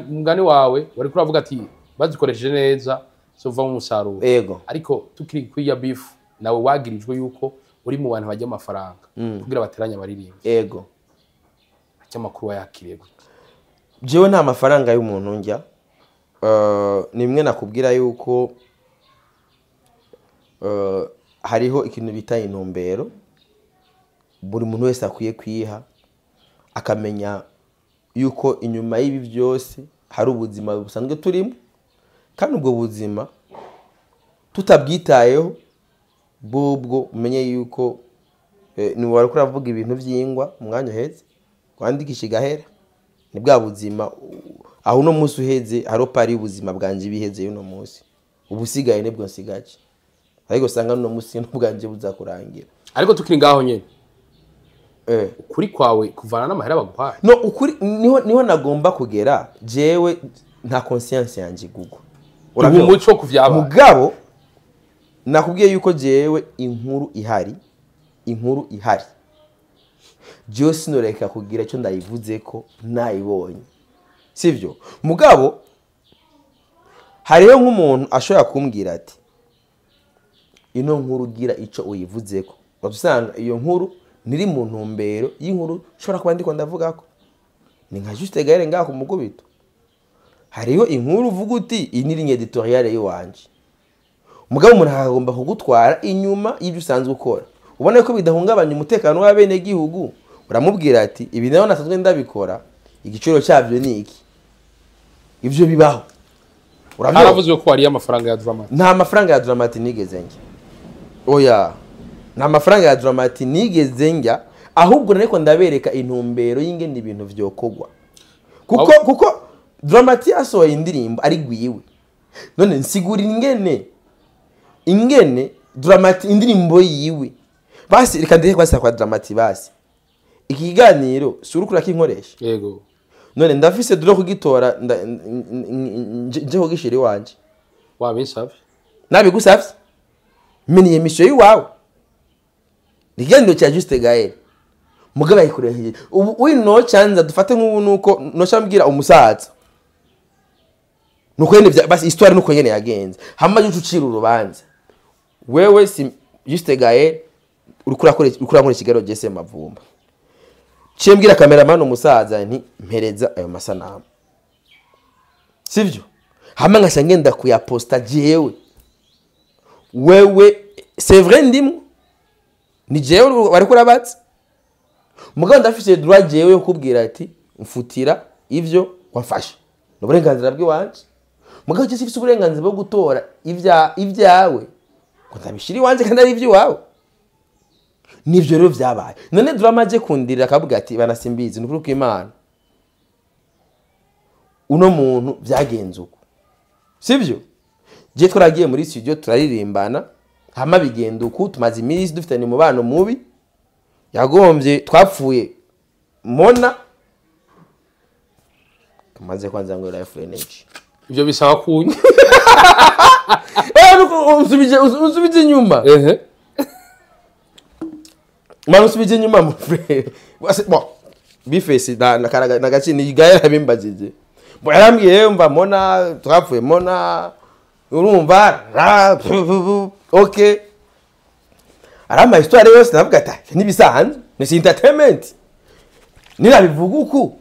mugani wawe wariko uravuga ati bazikoresheje neza zovamo umusaruro. Yego. Ariko tukiri kuri ya beef, nawe wagirijwe yuko uri mu bantu bajya amafaranga kugira bateranye abaririmbyi. Yego. Icyo amakuru wayakiriye gute? Jewe nta mafaranga y'umuntu njya. Ni imwe nakubwira yuko hariho ikintu bita intumbero buri muntu wese akwiye kwiha, akamenya yuko inyuma y'ibi byose hari ubuzima busanzwe turimo, kandi ubwo buzima tutabwitayeho bubwo umenye yuko ni wari uravuga ibintu by'ingwa umwanya uheze wandikisha igahera. Ni bwa buzima aho uno munsi uheze hariho pari y'ubuzima bwanje ibiheze y'uno munsi, ubusigaye nibwo nsigaje, ariko usanga n'uno munsi n'ubwanje buza kurangira. Ariko tukiri ngaho nyene, ukuri kwawe kuvana n'amahera baguhaye? No ukuri niho nagomba kugera. Jewe nta conscience yanje igugwa. Ubu umuco ku vyabaye. Mugabo nakubwiye yuko jewe inkuru ihari jewe sinoreka kugira icyo ndayivuze ko nayibonye, sivyo? Mugabo hariho nk'umuntu ashobora kumbwira ati ino nkuru ugira ico uyivuzeko, usanga iyo nkuru niri mu ntumbero y'inkuru ushobora kuba ndiko ndavuga ko ni nka Juste Gaël ngaha ku mugubito. Hariho inkuru uvuga uti iyi ni ligne éditoriale y'iwanje, mugabo umuntu akagomba kugutwara inyuma y'ibyo usanzwe ukora, ubona ko bidahungabanya umutekano w'abenegihugu, uramubwira ati ibi nayo nasanzwe ndabikora, igiciro cyabyo ni iki. Ibyo bibaho. Urabyumva? Haravuzwe ko wariye amafaranga ya Drama-T. Nta mafaranga ya Drama-T nigeze njya. Oya, nta mafaranga ya Drama-T nigeze njya, ahubwo nariko ndabereka intumbero y'ingene ibintu vyokogwa, kuko Drama-T yasohoye indirimbo ari gwiwe. None nsigura ingene Drama-T indirimbo yiwe. Basi reka ndeke kwasa kwa Drama-T. Basi iki kiganiro si uriko urakinkoresha? Yego. None ndafise duro kugitora nje kugishira iwanje? Wabinsavye. Nabigusavye? Meni émission yiwawe, ni ikiganiro cya Juste Gaël, mugabo ayikoresheje ubu uyu nocanza. Dufate nk'ubu nuko noca mbwira umusaza nuko nyene basi histoire nuko nyene yagenze, hama yuco ucira urubanza. Wewe si Juste Gaël, uriko urakora ikiganiro Jesse Mavumba, ciye mbwira cameraman umusaza nti mpereza ayo masanamu, sivyo? Hama nkaca ngenda kuyaposta jewe. Wewe, c'est vrai, ndimwo, ni jewe wariko urabatsa, mugabo ndafise droit jewe yo kubwira ati mfutira ivyo wafashe, ni uburenganzira bw'iwanje. Mugabo je sifise uburenganzira bwo gutora ivyawe ngo ndabishira iwanje kandi ari ivy'iwawe. Nivyo rero vyabaye. None Drama aje kundirira akavuga ati banasimbizi, ni ukuri kw'Imana uno muntu vyagenze uko, sivyo? Je twaragiye muri studio turaririmbana, hama bigenda uku, tumaze iminsi dufitanye umubano mubi, yagombye twapfuye mona tumaze kwanza ngo life energy. Ivyo bisaba kunywa. Nuko unsubije inyuma. Mwana, unsubije inyuma mon frère. Bon, bifesi na karaga na gachi ni gaye yabimbajije. Bon, yarambwiye mva mona twapfuye mona, urumva ra pu, pu, pu, okay, arama histoire yose. Navuga ati "Ah, nibisanzwe, ni entertainment, nirabivuga uku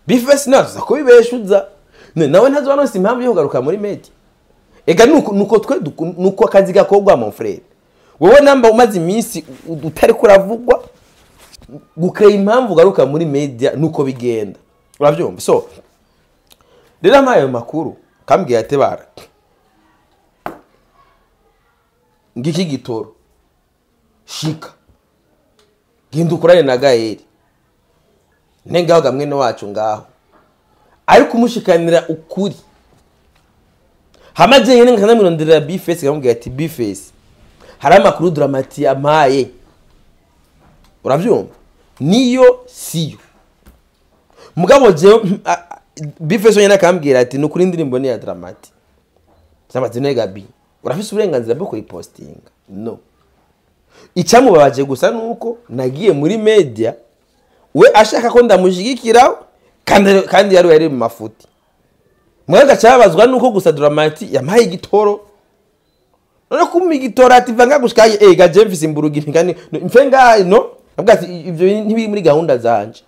bifesi nazo kubibeshuza." Nawe ntazo impamvu yo kugaruka muri media. Ega nuko twe nuko akazi gakorwa, mon frère. Wowe namba umaze iminsi utari kuravugwa, gukrea impamvu ugaruka muri media, nuko bigenda, urabyumva? So rero amaye ayo makuru, kambwiye ati bara ngiki gitoro. Shika genda ukorane na Gael nengaho gamwene wacu ngaho ariko umushikanira ukuri. Hamaze nyene nkanamwironderera B-Face nkamubwira ati B-Face hari amakuru Dramati ampaye, uravyumva niyo siyo. Mugabo je B-Face nyene akambwira ati nukuri indirimbo ni ya Dramati. Samaze nega B urafise uburenganzira bwo kuyipostinga no. Icyamubabaje gusa nuko nagiye muri media we ashaka ko ndamushigikira kandi yari mu mafuti. Mwaga cyabazwa nuko gusa Dramati yampaye igitoro. None kumpa igitoro ati vanga gushikaye ega je mfise imburugi ntikani mfe ngaye no avuga ati ivyo ntibiri muri gahunda zanje.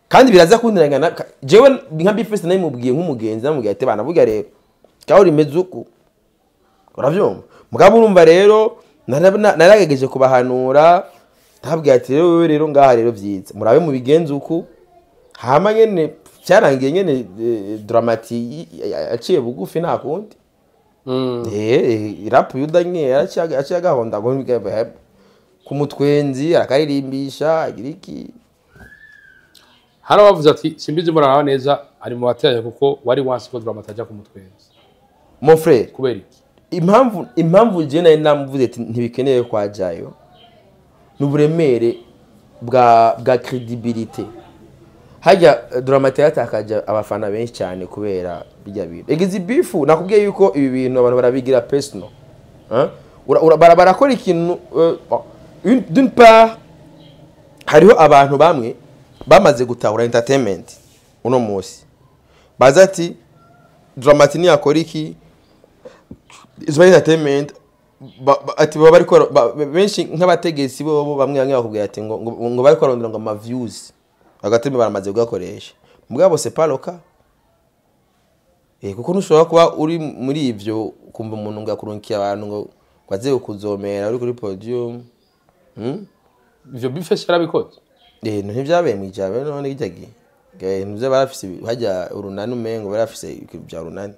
Kandi biraza kundirangana jewe nka B-Face naye mubwiye nk'umugenzi namubwiye ati bana burya rero kaho rimeze uku. Uravyumva? Mugabo urumva rero naragerageje kubahanura ntabwiye ati rero wewe rero ngaha rero vyiza murabe mu bigenze uku. Hama nyene cyarangiye nyene Dramati aciye bugufi nta kundi. Rap yuda nye yaraciye agahonda ku mutwenzi arakaririmbiisha agira iki. Hano bavuze ati simbizi muraba neza ari mu bateye kuko wari wansi ko Dramati ajya ku mutwenzi. Mon frère kubera iki? Impamvu je nari namuvuze ati ntibikeneye kwajayo n'uburemere bwa credibility. Hajya Dramati yatakaje abafana benshi cyane kubera bijya bintu. Egizi beef nakubwiye yuko ibi bintu abantu barabigira personal. Barakora ikintu d'une part hariho abantu bamwe bamaze gutahura entertainment uno munsi. Baza ati Dramati ni yakora iki izo entertainment ati baba bariko benshi nk'abategetsi bo bamwe bakubwira ati ngo bariko barondera ngo ama views agateme baramaze kugakoresha. Mugabo c'est pas le cas. Kuko ntushobora kuba uri muri ivyo kumva umuntu ngo akurunkiye abantu ngo kwaze kuzomera uri kuri podium. Ivyo B-Face yarabikoze. Ntivyabaye mwijabe none kijya gihe. Ntivyo barafise hajya urunani umengo barafise bya urunani.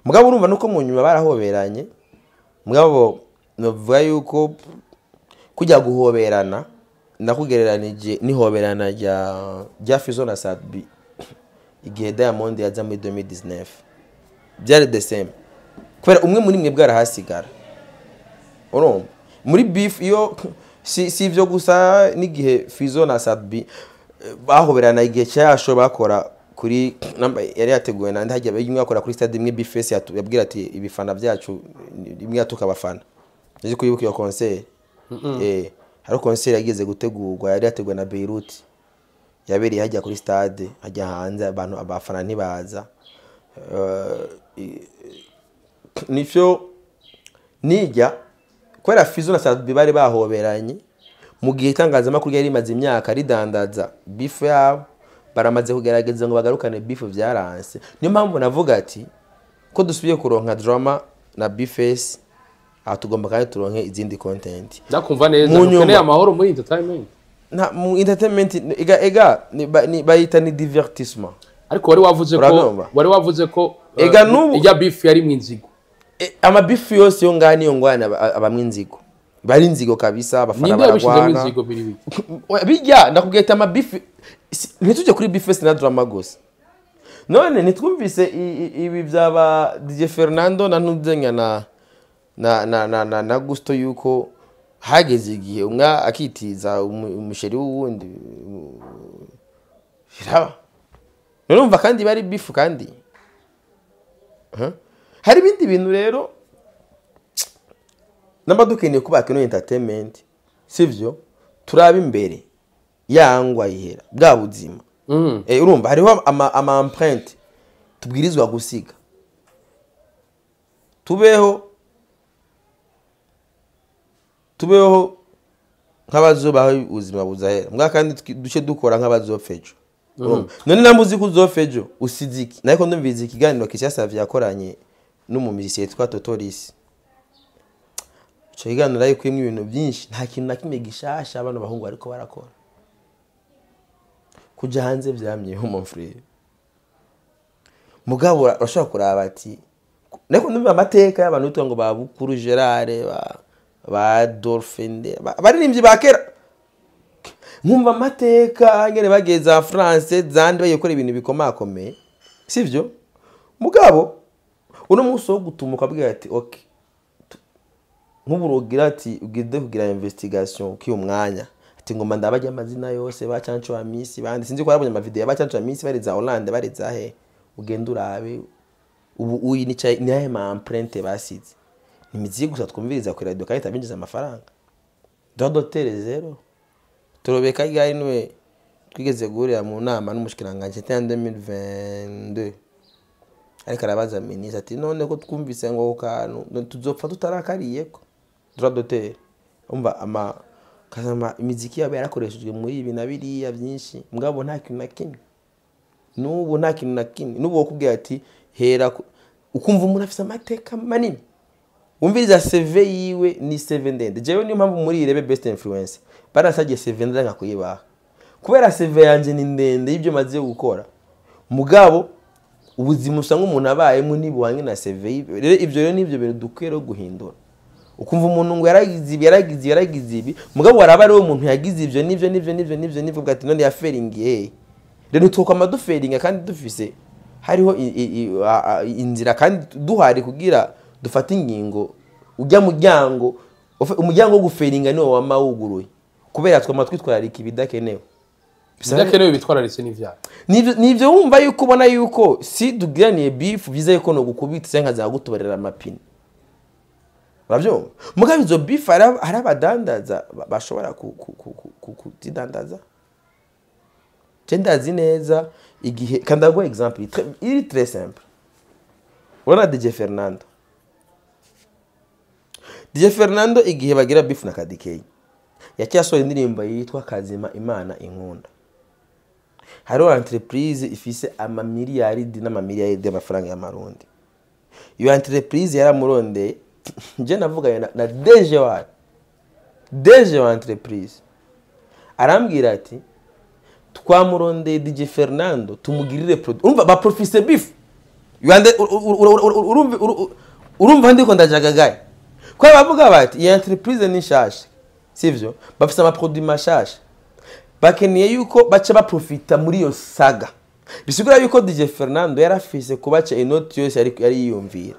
Mugabo urumva nuko mu nyuma barahoberanye. Mugabo novuga yuko kujya guhoberana nakugereranije nihoberana rya Fizo na Sadbi igihe Diamond yaza muri 2019 byari the same kubera umwe muri mwe bwarahasigara. Urumva muri beef iyo si ivyo gusa n'igihe Fizo na Sadbi bahoberana igihe cyasho bakora kuri namba yari yateguwe nandi hajya imwe akora kuri stade imwe B-Face yabwira ati ibifana byacu imwe yatuka abafana. Nzi kuyibuka iyo concert. Hari concert yageze gutegurwa yari yateguwe na Beirut yabereye hajya kuri stade hajya hanze abantu abafana ntibaza. Nivyo nijya kubera Fizo na Sadbi bari bahoberanye mu gihe itangazamakuru yari rimaze imyaka ridandaza beef yabo baramaze kugerageza ngo bagarukane beef byaranse. Niyo mpamvu navuga ati ko dusubiye kuronka drama na B-Face aha tugomba kandi turonke izindi content. Ndakumva neza ukeneye amahoro muri entertainment. Na mu entertainment ega bayita ni divertissement. Ariko wari wavuze ko ega nubu ijya beef yari mwinzigo. Ama beef yose yo ngani yo ngwana abamwe inzigo. Bari inzigo kabisa abafana baragwana. Bijya ndakubwira ama beef ntitujye kuri B-Face na Drama gusa. None nitwumvise ibi byaba DJ Fernando na Ntuzenya na Gusto yuko hageze igihe umwe akitiza umusheri w'uwundi. Nurumva kandi bari beef kandi. Hari ibindi bintu rero namba dukeneye kubaka ino entertainment sivyo turaba imbere yangwa ihera bwa buzima. Urumva hariho ama empreinte tubwirizwa gusiga. Tubeho nk'abazobaho ubuzima buzahera mbwa kandi duce dukora nk'abazopfejo. None nambuzi kuzopfejo usiziki nariko ndumviza ikiganiro Kishasa vyakoranye n'umumiziki yitwa Totoris. Ico kiganiro ariko imwe ibintu byinshi nta kintu na kimwe gishasha abantu bahungu ariko barakora. Kuja hanze vyamyeho mon frère. Mugabo urashobora kuraba ati nariko ndumva amateka y'abantu bitwa ngo babukuru Gerard ba Dolphinde, abaririmbyi ba kera, nkumva amateka ngene bageze France zandi bagiye gukora ibintu bikomakomeye, sivyo? Mugabo uno munsi wo gutumuka abwira ati okay, nk'uburogira ati ugide kugira investigation k'iyo mwanya, ati ngoma ndabajya amazina yose ba Canco wa Miss bandi, sinzi ko yarabonye ama video ya Canco wa Miss bari za Hollande bari za he, ugenda urabe ubu uyi ni ni ahe ma empreinte basize, ni imiziki gusa twumviriza ku radio kandi tabinjiza amafaranga. Droit d'auteur zero. Turobeka gari niwe twigeze guhurira mu nama n'umushikiranganje en 2022, ariko arabaza ministre ati none ko twumvise ngo kantu tuzopfa tutarakariyeko droit d'auteur. Umva ama kazama imiziki yabo yarakoreshejwe muri ibi na biriya byinshi, mugabo nta kintu na kimwe n'ubu, nta kintu na kimwe n'ubu wokubwira ati hera ukumva umuntu afise amateka manini, wumviriza CV yiwe ni CV ndende. Jewe niyo mpamvu muri irebe best influence barasagiye CV ndende kuyibaha, kubera CV yanje ni ndende y'ibyo maze gukora, mugabo ubuzima usanga umuntu abayemo ntibuhanye na CV yiwe. Rero ibyo rero nibyo bintu dukwiye guhindura. Ukumva umuntu ngo yaragize ibi yaragize yaragize ibi, mugabo waraba ari umuntu yagize ibyo nibyo nibyo nibyo nibyo nibyo ati none yaferingiye. Rero twokama duferinga kandi dufise hariho inzira kandi duhari kugira dufate ingingo. Ujya muryango umuryango wo guferinga niwo wamawuguruye, kubera twama twitwararika ibidakenewe. Bidakenewe bitwararitse n'ivyaha. Nivyo wumva yuko ubona yuko si dugiraniye beef biza yuko no gukubita nka za gutubarira amapine. Uravyumva? Mugabo izo beef hari abadandaza bashobora kuzidandaza. Je ndazi neza igihe kandi ndaguha exemple iri très simple. Urabona DJ Fernando. DJ Fernando igihe bagira beef na Kadikey, yaciye asohora indirimbo yitwa Kazima Imana Inkunda. Hariho entreprise ifise amamiliyaridi n'amamiliyaridi y'amafaranga y'amarundi. Iyo entreprise yaramurondeye, je navuganye na DG wayo, DG wa entreprise, arambwira ati twamurondeye DJ Fernando tumugirire produit. Urumva ba profise beef. Urumva ndiko ndajagagaye. Kwa bavuga bati iyi entreprise ni nshasha, sivyo? Bafise ama produit mashasha, bakeneye yuko baca baprofita muri iyo saga. Bisigura yuko DJ Fernando yarafise kubaca inoti yose yari yiyumvira.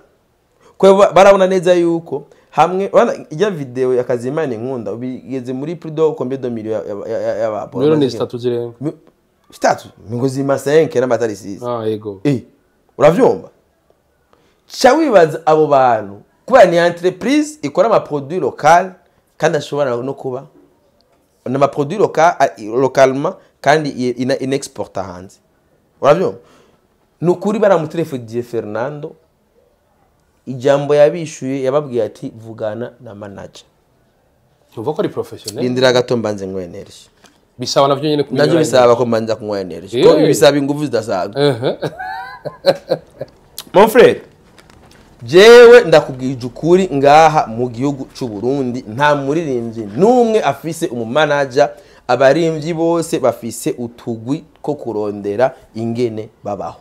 Kwa barabona neza yuko hamwe urabona ijya video ya Kazimana Inkunda bigeze muri plus de combien de millions y'aba milioni zitatu zirenga zitatu ngo zima 5 n'amatari 6. Ah yego. Uravyumva? Cha wibaza abo bantu kuba ni entreprise ikora ama produit local kandi ashobora no kuba na produit local localement kandi inexporta hanze. Uravyumva? Nukuri baramutelefone DJ Fernando, ijambo yabishuye yababwiye ati vugana na manager. Uvuga ko ari professionnel. Indira gato mbanze nywe energy. Bisaba navyo nyene kunywa. Navyo bisaba ko mbanza kunywa energy. Ko bisaba ingufu zidasanzwe. Mon frère, jewe ndakubwije ukuri ngaha mu gihugu c'u Burundi nta muririmbyi numwe afise umumanager, abarimvyi bose bafise utugwi two kurondera ingene babaho.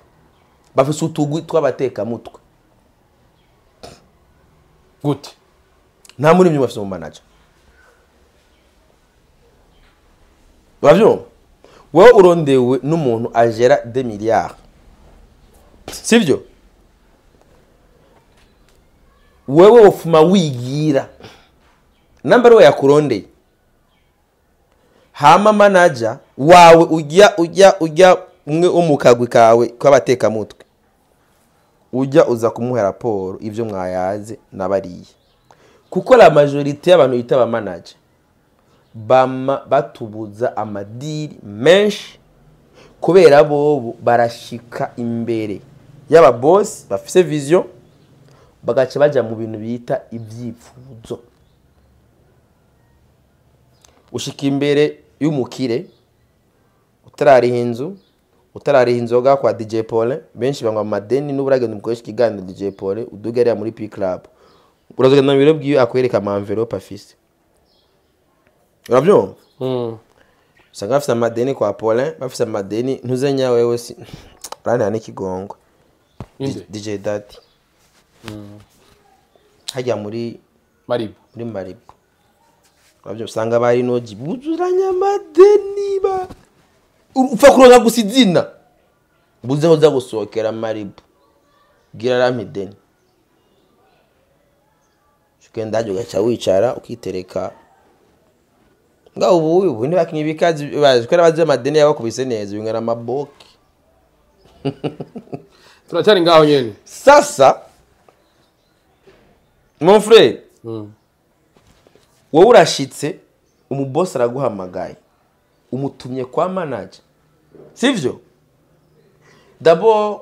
Bafise utugwi twabateka mutwe. Gute? Nta muririmbyi bafise umumanager. Uravyumva? Wewe urondewe n'umuntu agera 2 milliards. Sivyo? Wewe ofuma wigira namba we yakurondeye, hama manager wawe ujya umwe umukagwi kawe kwabateka mutwe, ujya uza kumuha raporo ivyo mwayaze nabariye, kuko la majorité y'abantu yitaba manager bama batubuza amadiri menshi kubera bobo barashika imbere y'aba boss bafise vision bagaca baja mu bintu bita ivyipfuzo. Ushika imbere y'umukire utarariha inzu, utarariha inzoga kwa DJ Paul, benshi bangwa amadeni n'uburagenda umukoresha ikiganiro DJ Paul udugerera muri P Club, urazogenda mu biro bwiwe akwereka ama envelope afise. Uravyumva? Usanga bafise amadeni kwa Paul, bafise amadeni ntuzenya wewe si urantera n'ikigongo. DJ Daddy. Hajya muri Maribu. Muri Maribu. Uravyo usanga bari noji buzuranya amadeni ba upfa kuronka gusa izina buzeho uza gusohokera Maribu gira rampa ideni, ugenda hajya ugaca wicara ukitereka ngaho. Ubu ntibakinye ibikazi bazi ko abazi amadeni yabakubise neza bingana amaboki. Turacyari ngaho nyene. Sasa mon frère, wowe urashitse, umubosi araguhamagaye, umutumye kwa manager, sivyo? D'abord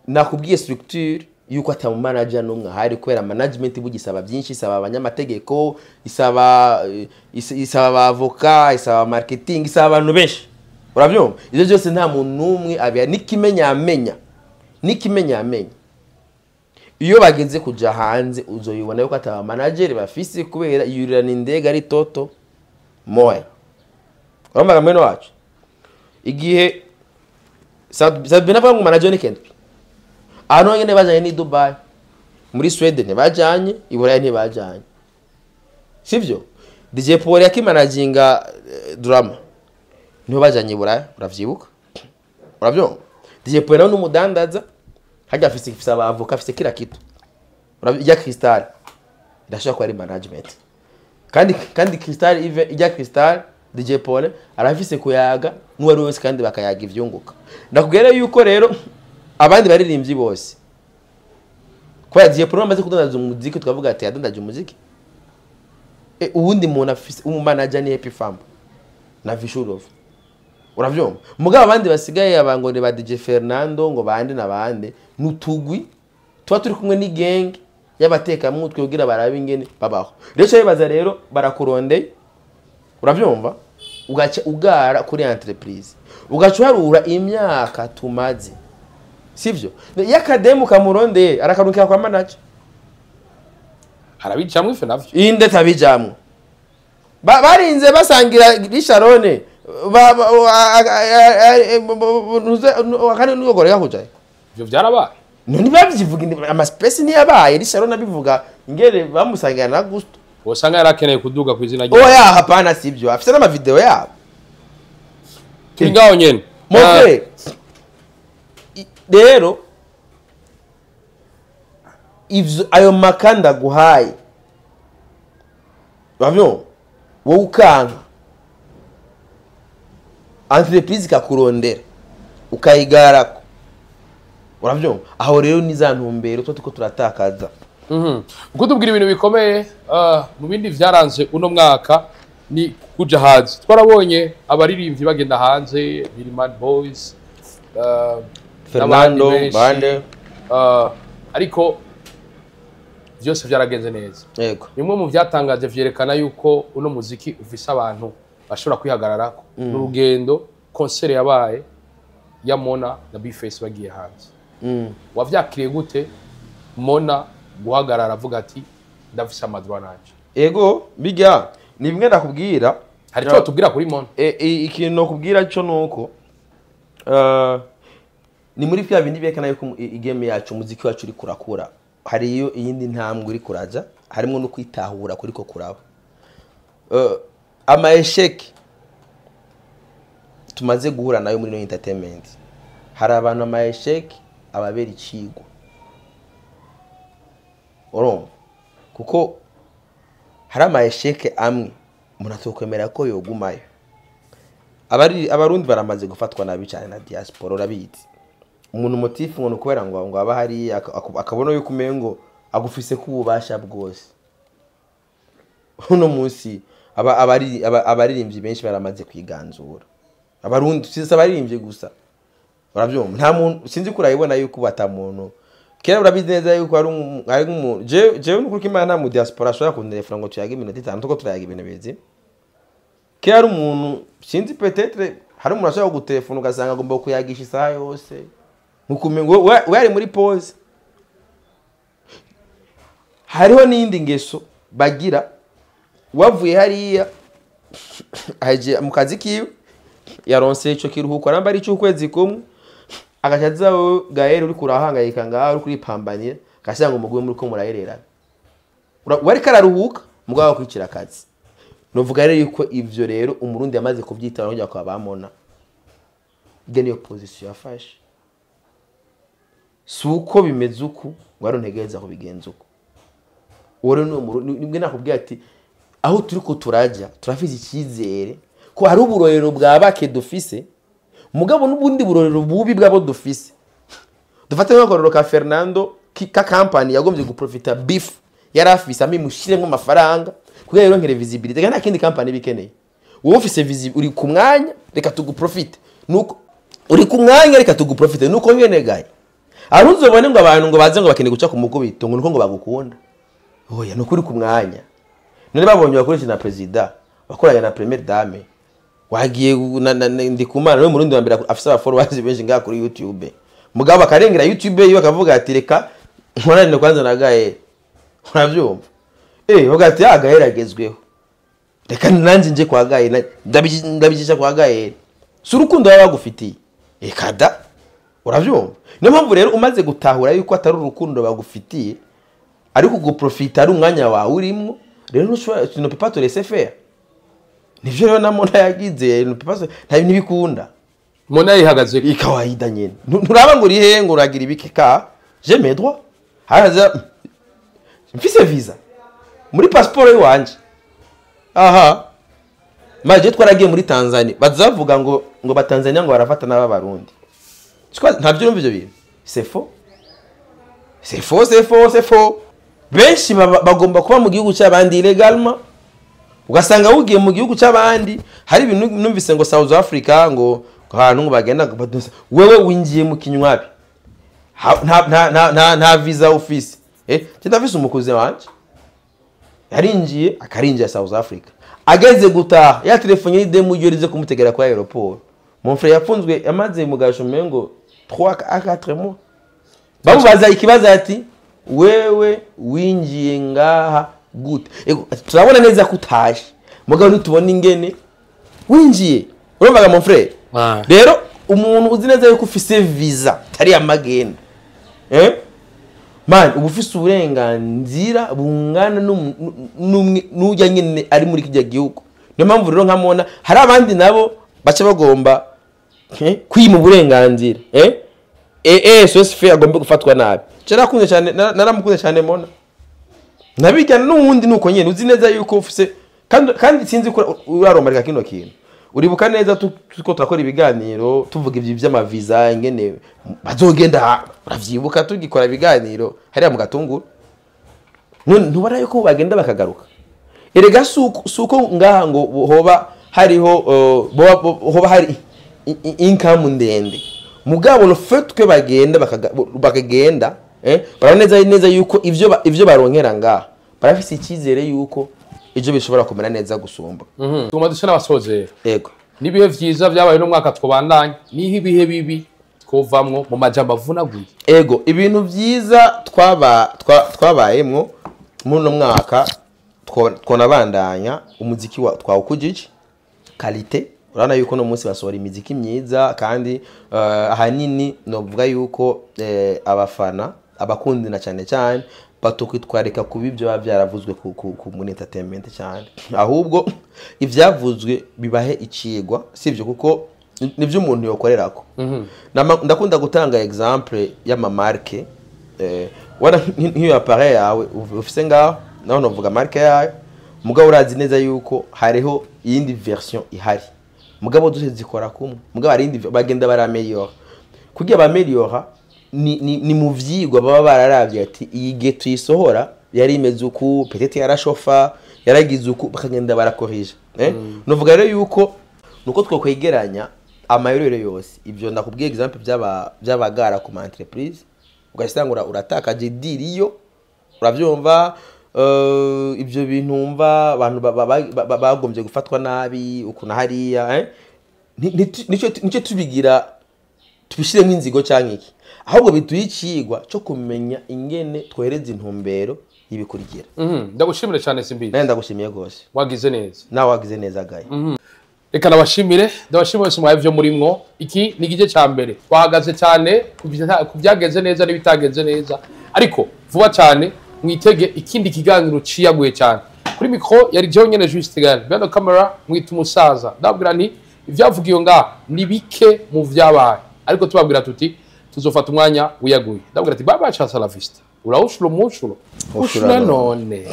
nakubwiye structure yuko ata mu manager n'umwe ahari, kubera management bugisaba byinshi, isaba abanyamategeko, isaba abavoka, isaba marketing, isaba abantu benshi, urabyumva? Ibyo byose nta muntu n'umwe abiha n'ikimenyamenya. Iyo bageze kuja hanze uzoyibona yuko ataba manager bafise, kubera yurirana indege ari toto moya. Urumva mwene wacu, igihe Sabina avuga ngo manager ni Kentby, ahantu honyine bajanye ni Dubai, muri Sweden ntibajanye, i Burayi ntibajanye, sivyo? DJ Paul yakimanaginga drama niho bajanye i Burayi, uravyibuka? Uravyumva? DJ Paul nawe n'umudandaza hajya afise abavoka, afise kila kitu. Ijya Crystal irashobora kuba ari management, kandi Crystal ive ijya Crystal, DJ Paul arafise kuyaga n'uwari wese kandi bakayaga ivyunguka. Ndakubwira yuko rero abandi baririmbyi bose, kubera DJ Paul amaze kudandaza umuziki, tukavuga ati yadandaje umuziki, uwundi muntu afise umumanager ni Happy Farm na Vishurov, uravyumva? Mugabo abandi basigaye abango ni ba DJ Fernando ngo bande na bande nutugwi tuba turi kumwe ni gang y'abatekamutwe kugira barabe ingene babaho. Rero cyo bibaza rero barakurondeye, uravyumva? Ugaca ugara kuri entreprise, ugaca uharura imyaka tumaze, sivyo? Iyo akademu kamurondeye arakarukira kwa manager. Harabicamwe ife navyo. Inde tabijamwe barinze basangira risharone akandi nugoreka kujayo. Ivyo vyarabaye. None bavyivuga amaspesi niyabaye risharone abivuga ingere bamusangira na Gusto. Wasanga yarakeneye kuduga ku izina rye. Oya hapana, sivyo, afise n'amavideo yabo. Turi ngaho nyene. Mon frère, rero ivyo ayo makanda guhaye, uravyumva? Wowe ukanka entreprise ikakurondera ukayigarako, uravyumva? Aho rero ni za ntumbero tuba turiko turatakaza. Uko tubwira ibintu bikomeye, mu bindi vyaranze uno mwaka ni kuja hanze. Twarabonye abaririmbyi bagenda hanze, Bilman Boys, Fernando n'abandi benshi. Bande. Ariko vyose vyaragenze neza. Yego. Bimwe mu vyatangaje vyerekana yuko uno muziki ufise abantu bashobora kwihagararako. N'urugendo concert yabaye ya Mona na Bface bagiye hanze. Wavyakiriye gute Mona guhagarara avuga ati ndafise amadroit nanje? Ego bijya ni bimwe nakubwira. Hari icyo tubwira kuri Mona? Ikintu nakubwira cyo nuko ni muri vya bindi byerekana yuko igame yacu, umuziki wacu uri kurakura, hariyo iyindi ntambwe uri kuraja, harimo no kwitahura kuriko kuraba. Ama échec tumaze guhura nayo muri no entertainment, hari abantu ama échec ababera icigwa, urumva? Kuko hari ama échec amwe umuntu atokwemera ko yogumayo. Abarundi baramaze gufatwa nabi cyane na diaspora, urabizi. Umuntu motifu ngo ni ukubera ngo aba hariya akabona yuko umengo agufise ko ububasha bwose. Uno munsi abaririmbyi benshi baramaze kwiganzura. Abarundi si abaririmbyi gusa, uravyumva? Nta muntu, sinzi ko urayibona yuko batamuntu kera, urabizi neza yuko hari umuntu jewe nukuri ko Imana nta mu diaspora ashobora kuntelefona ngo tuyage iminota 5 tuko turayaga ibintu bizi. Kera hari umuntu, sinzi, peut-être hari umuntu ashobora kugutelefona ugasanga agomba kuyagisha isaha yose, nkukumengo we ari muri pause. Hariho n'iyindi ngeso bagira, wavuye hariya aje mu kazi kiwe yaronse ico kiruhuko aramba ari icy'ukwezi kumwe, agaca aza wowe Gael uri kurahangayika ngaho uri kuripambanira, agasanga ngo mugume muri ko murahererana. Wariko araruhuka mugabo wakwicira akazi. Novuga rero yuko ivyo rero Umurundi yamaze kuvyitaba no kujya kwa bamona ibyo niyo position yafashe. Si uko bimeze uku ngo ari ntegereza kubigenza uko. Uwo rero ni Umurundi. Nibwo nakubwiye ati aho turi ko turajya turafise icyizere ko hari uburorero bwa bake dufise, mugabo n'ubundi burorero bubi bwabo dufise. Dufate nk'akarorero ka Fernando ka company yagombye guprofita beef yari afise, amimushyiremo amafaranga kugira yironkere visibility, kandi nta kindi company bikeneye. Wowe ufise uri ku mwanya, reka tuguprofite. Nuko uri ku mwanya, reka tuguprofite. Nuko nyene gaye aruzobone ngo abantu ngo baze ngo bakeneye guca ku mukubito, ngo nuko ngo bagukunda. Oya, nuko uri ku mwanya. None babonye bakoresha na president, bakoranye na première dame, wagiye Ndikumana niwe Murundi wa mbere afise aba followers benshi ngaha kuri YouTube, mugabo bakarengera YouTube yiwe bakavuga ati reka nkorane kwanza na Gael. Uravyumva, bavuga ati ah, Gael agezweho, reka nanjye nje kwa Gael, ndabicisha kwa Gael. Si urukundo baba bagufitiye, eka da. Uravyumva? Niyo mpamvu rero umaze gutahura yuko atari urukundo bagufitiye, ariko guprofita ari umwanya wawe urimwo, rero ntushobora, tu ne peux pas te laisser faire. Nivyo rero na Mona yagize, ne peux pas nta ntibikunda. Mona yihagaze. Ikawaida nyene. Nturaba ngo urihe, ngo uragira ibiki, ka j'ai mes droits, haraza mfise visa muri passeport yiwanje. Aha maje twaragiye muri Tanzania, bazavuga ngo batanzania ngo barafata n'abarundi. Ntabyo urumva ivyo bintu, c'est faux, c'est faux, c'est faux, c'est faux. Benshi bagomba kuba mu gihugu cy'abandi illégalement, ugasanga wugiye mu gihugu cy'abandi. Hari ibintu numvise ngo South Africa, ngo ahantu ngo bagenda ngo wewe winjiye mu kinywabi, nta visa office. Ndafise umukuze wanje yarinjiye, akarinjira South Africa, ageze gutaha ya telefone y'idemu iyo rize kumutegera kwa aéroport. Mon frère yafunzwe, yamaze mu gasho mengo 3 à 4 mois. Bamubaza ikibazo ati wewe winjiye ngaha gute? Ego, ati, turabona neza ko utaje, mugabo ntitubona ingene winjiye. Urumvaga, mon frère? Rero umuntu uzi neza yuko ufise visa tari amagenda, man, uba ufise uburenganzira bungana n'ujya nyine ari muri kijya gihugu. Niyo mpamvu rero nkamubona hari abandi nabo baca bagomba kwima uburenganzira, sose agomba gufatwa nabi. Je nakunze cyane, naramukunze cyane Mona. Nabijyana n'uwundi nuko nyene uzi neza yuko ufise kandi sinzi ko uraromarika kino kintu. Uribuka neza tuko turakora ibiganiro tuvuga ibyo by'amaviza ingene bazogenda, uravyibuka tugikora ibiganiro hariya mu Gatunguru? None ntubara yuko bagenda bakagaruka? Erega suko ngaha ngo hoba hariho hoba hari income ndende, mugabo le fait que bagenda bakagenda, barabona neza neza yuko ivyo baronkera ngaha, barafise icyizere yuko ivyo bishobora kumera neza gusumba. Tugomba dusa n'abasozera. Yego. N'ibihe vyiza vyabaye no mwaka twobandanya, niho ibihe bibi twovamwo mu majambo avunaguye? Ego, ibintu vyiza twabayemwo muri uno mwaka, twonabandanya umuziki wa twawukujije qualité. Urabona yuko no munsi basohora imiziki myiza, kandi ahanini novuga yuko abafana, abakundi na cyane cyane batokwitwarika kuba ibyo biba byaravuzwe ku muri entertainment cyane, ahubwo ivyavuzwe bibahe icigwa, sivyo? Kuko nivyo umuntu yokorerako. Ndakunda gutanga exemple y'amamarke, wana nk'iyo appareil yawe ufise ngaho, naho novuga marque yayo, mugabo urazi neza yuko hariho iyindi version ihari, mugabo zose zikora kumwe, mugabo hari iyindi bagenda barameliora. Kugira bameliora ni mu vyigwa baba bararavye ati iyi gihe tuyisohora yari imeze uku, peut-être yarashofa, yaragize uku, bakagenda barakorija. Novuga rero yuko nuko twokwegeranya amayero yose ibyo ndakubwiye, exemple by'abagara ku ma entreprise, ugasanga uratakaje deal iyo, uravyumva? Ibyo bintu wumva abantu bagombye gufatwa nabi uku na hariya, Nicyo tubigira tubishiremo inzigo cyangwa iki, ahubwo biduha icigwa cyo kumenya ingene twohereza intumbero y'ibikurikira. Ndagushimire cyane, Simbizi. Nawe ndagushimiye rwose. Wagize neza. Nawe wagize neza, Gaye. Reka nabashimire, ndabashimire wese mwaye ivyo murimwo. Iki ni igice ca mbere, twahagaze cyane ku byagenze neza n'ibitagenze neza, ariko vuba cyane mwitege ikindi kiganiro ciyaguye cyane. Kuri micro yari jewe nyene Juste Gael, behind the camera mwita umusaza. Ndababwira nti ivyavugiwe ngaha ni bike mu vyabaye, ariko tubabwira tuti tuzofata umwanya wiyaguye. Ndababwira ati bye bye, hasta la vista, urawushura umushuro ushura none.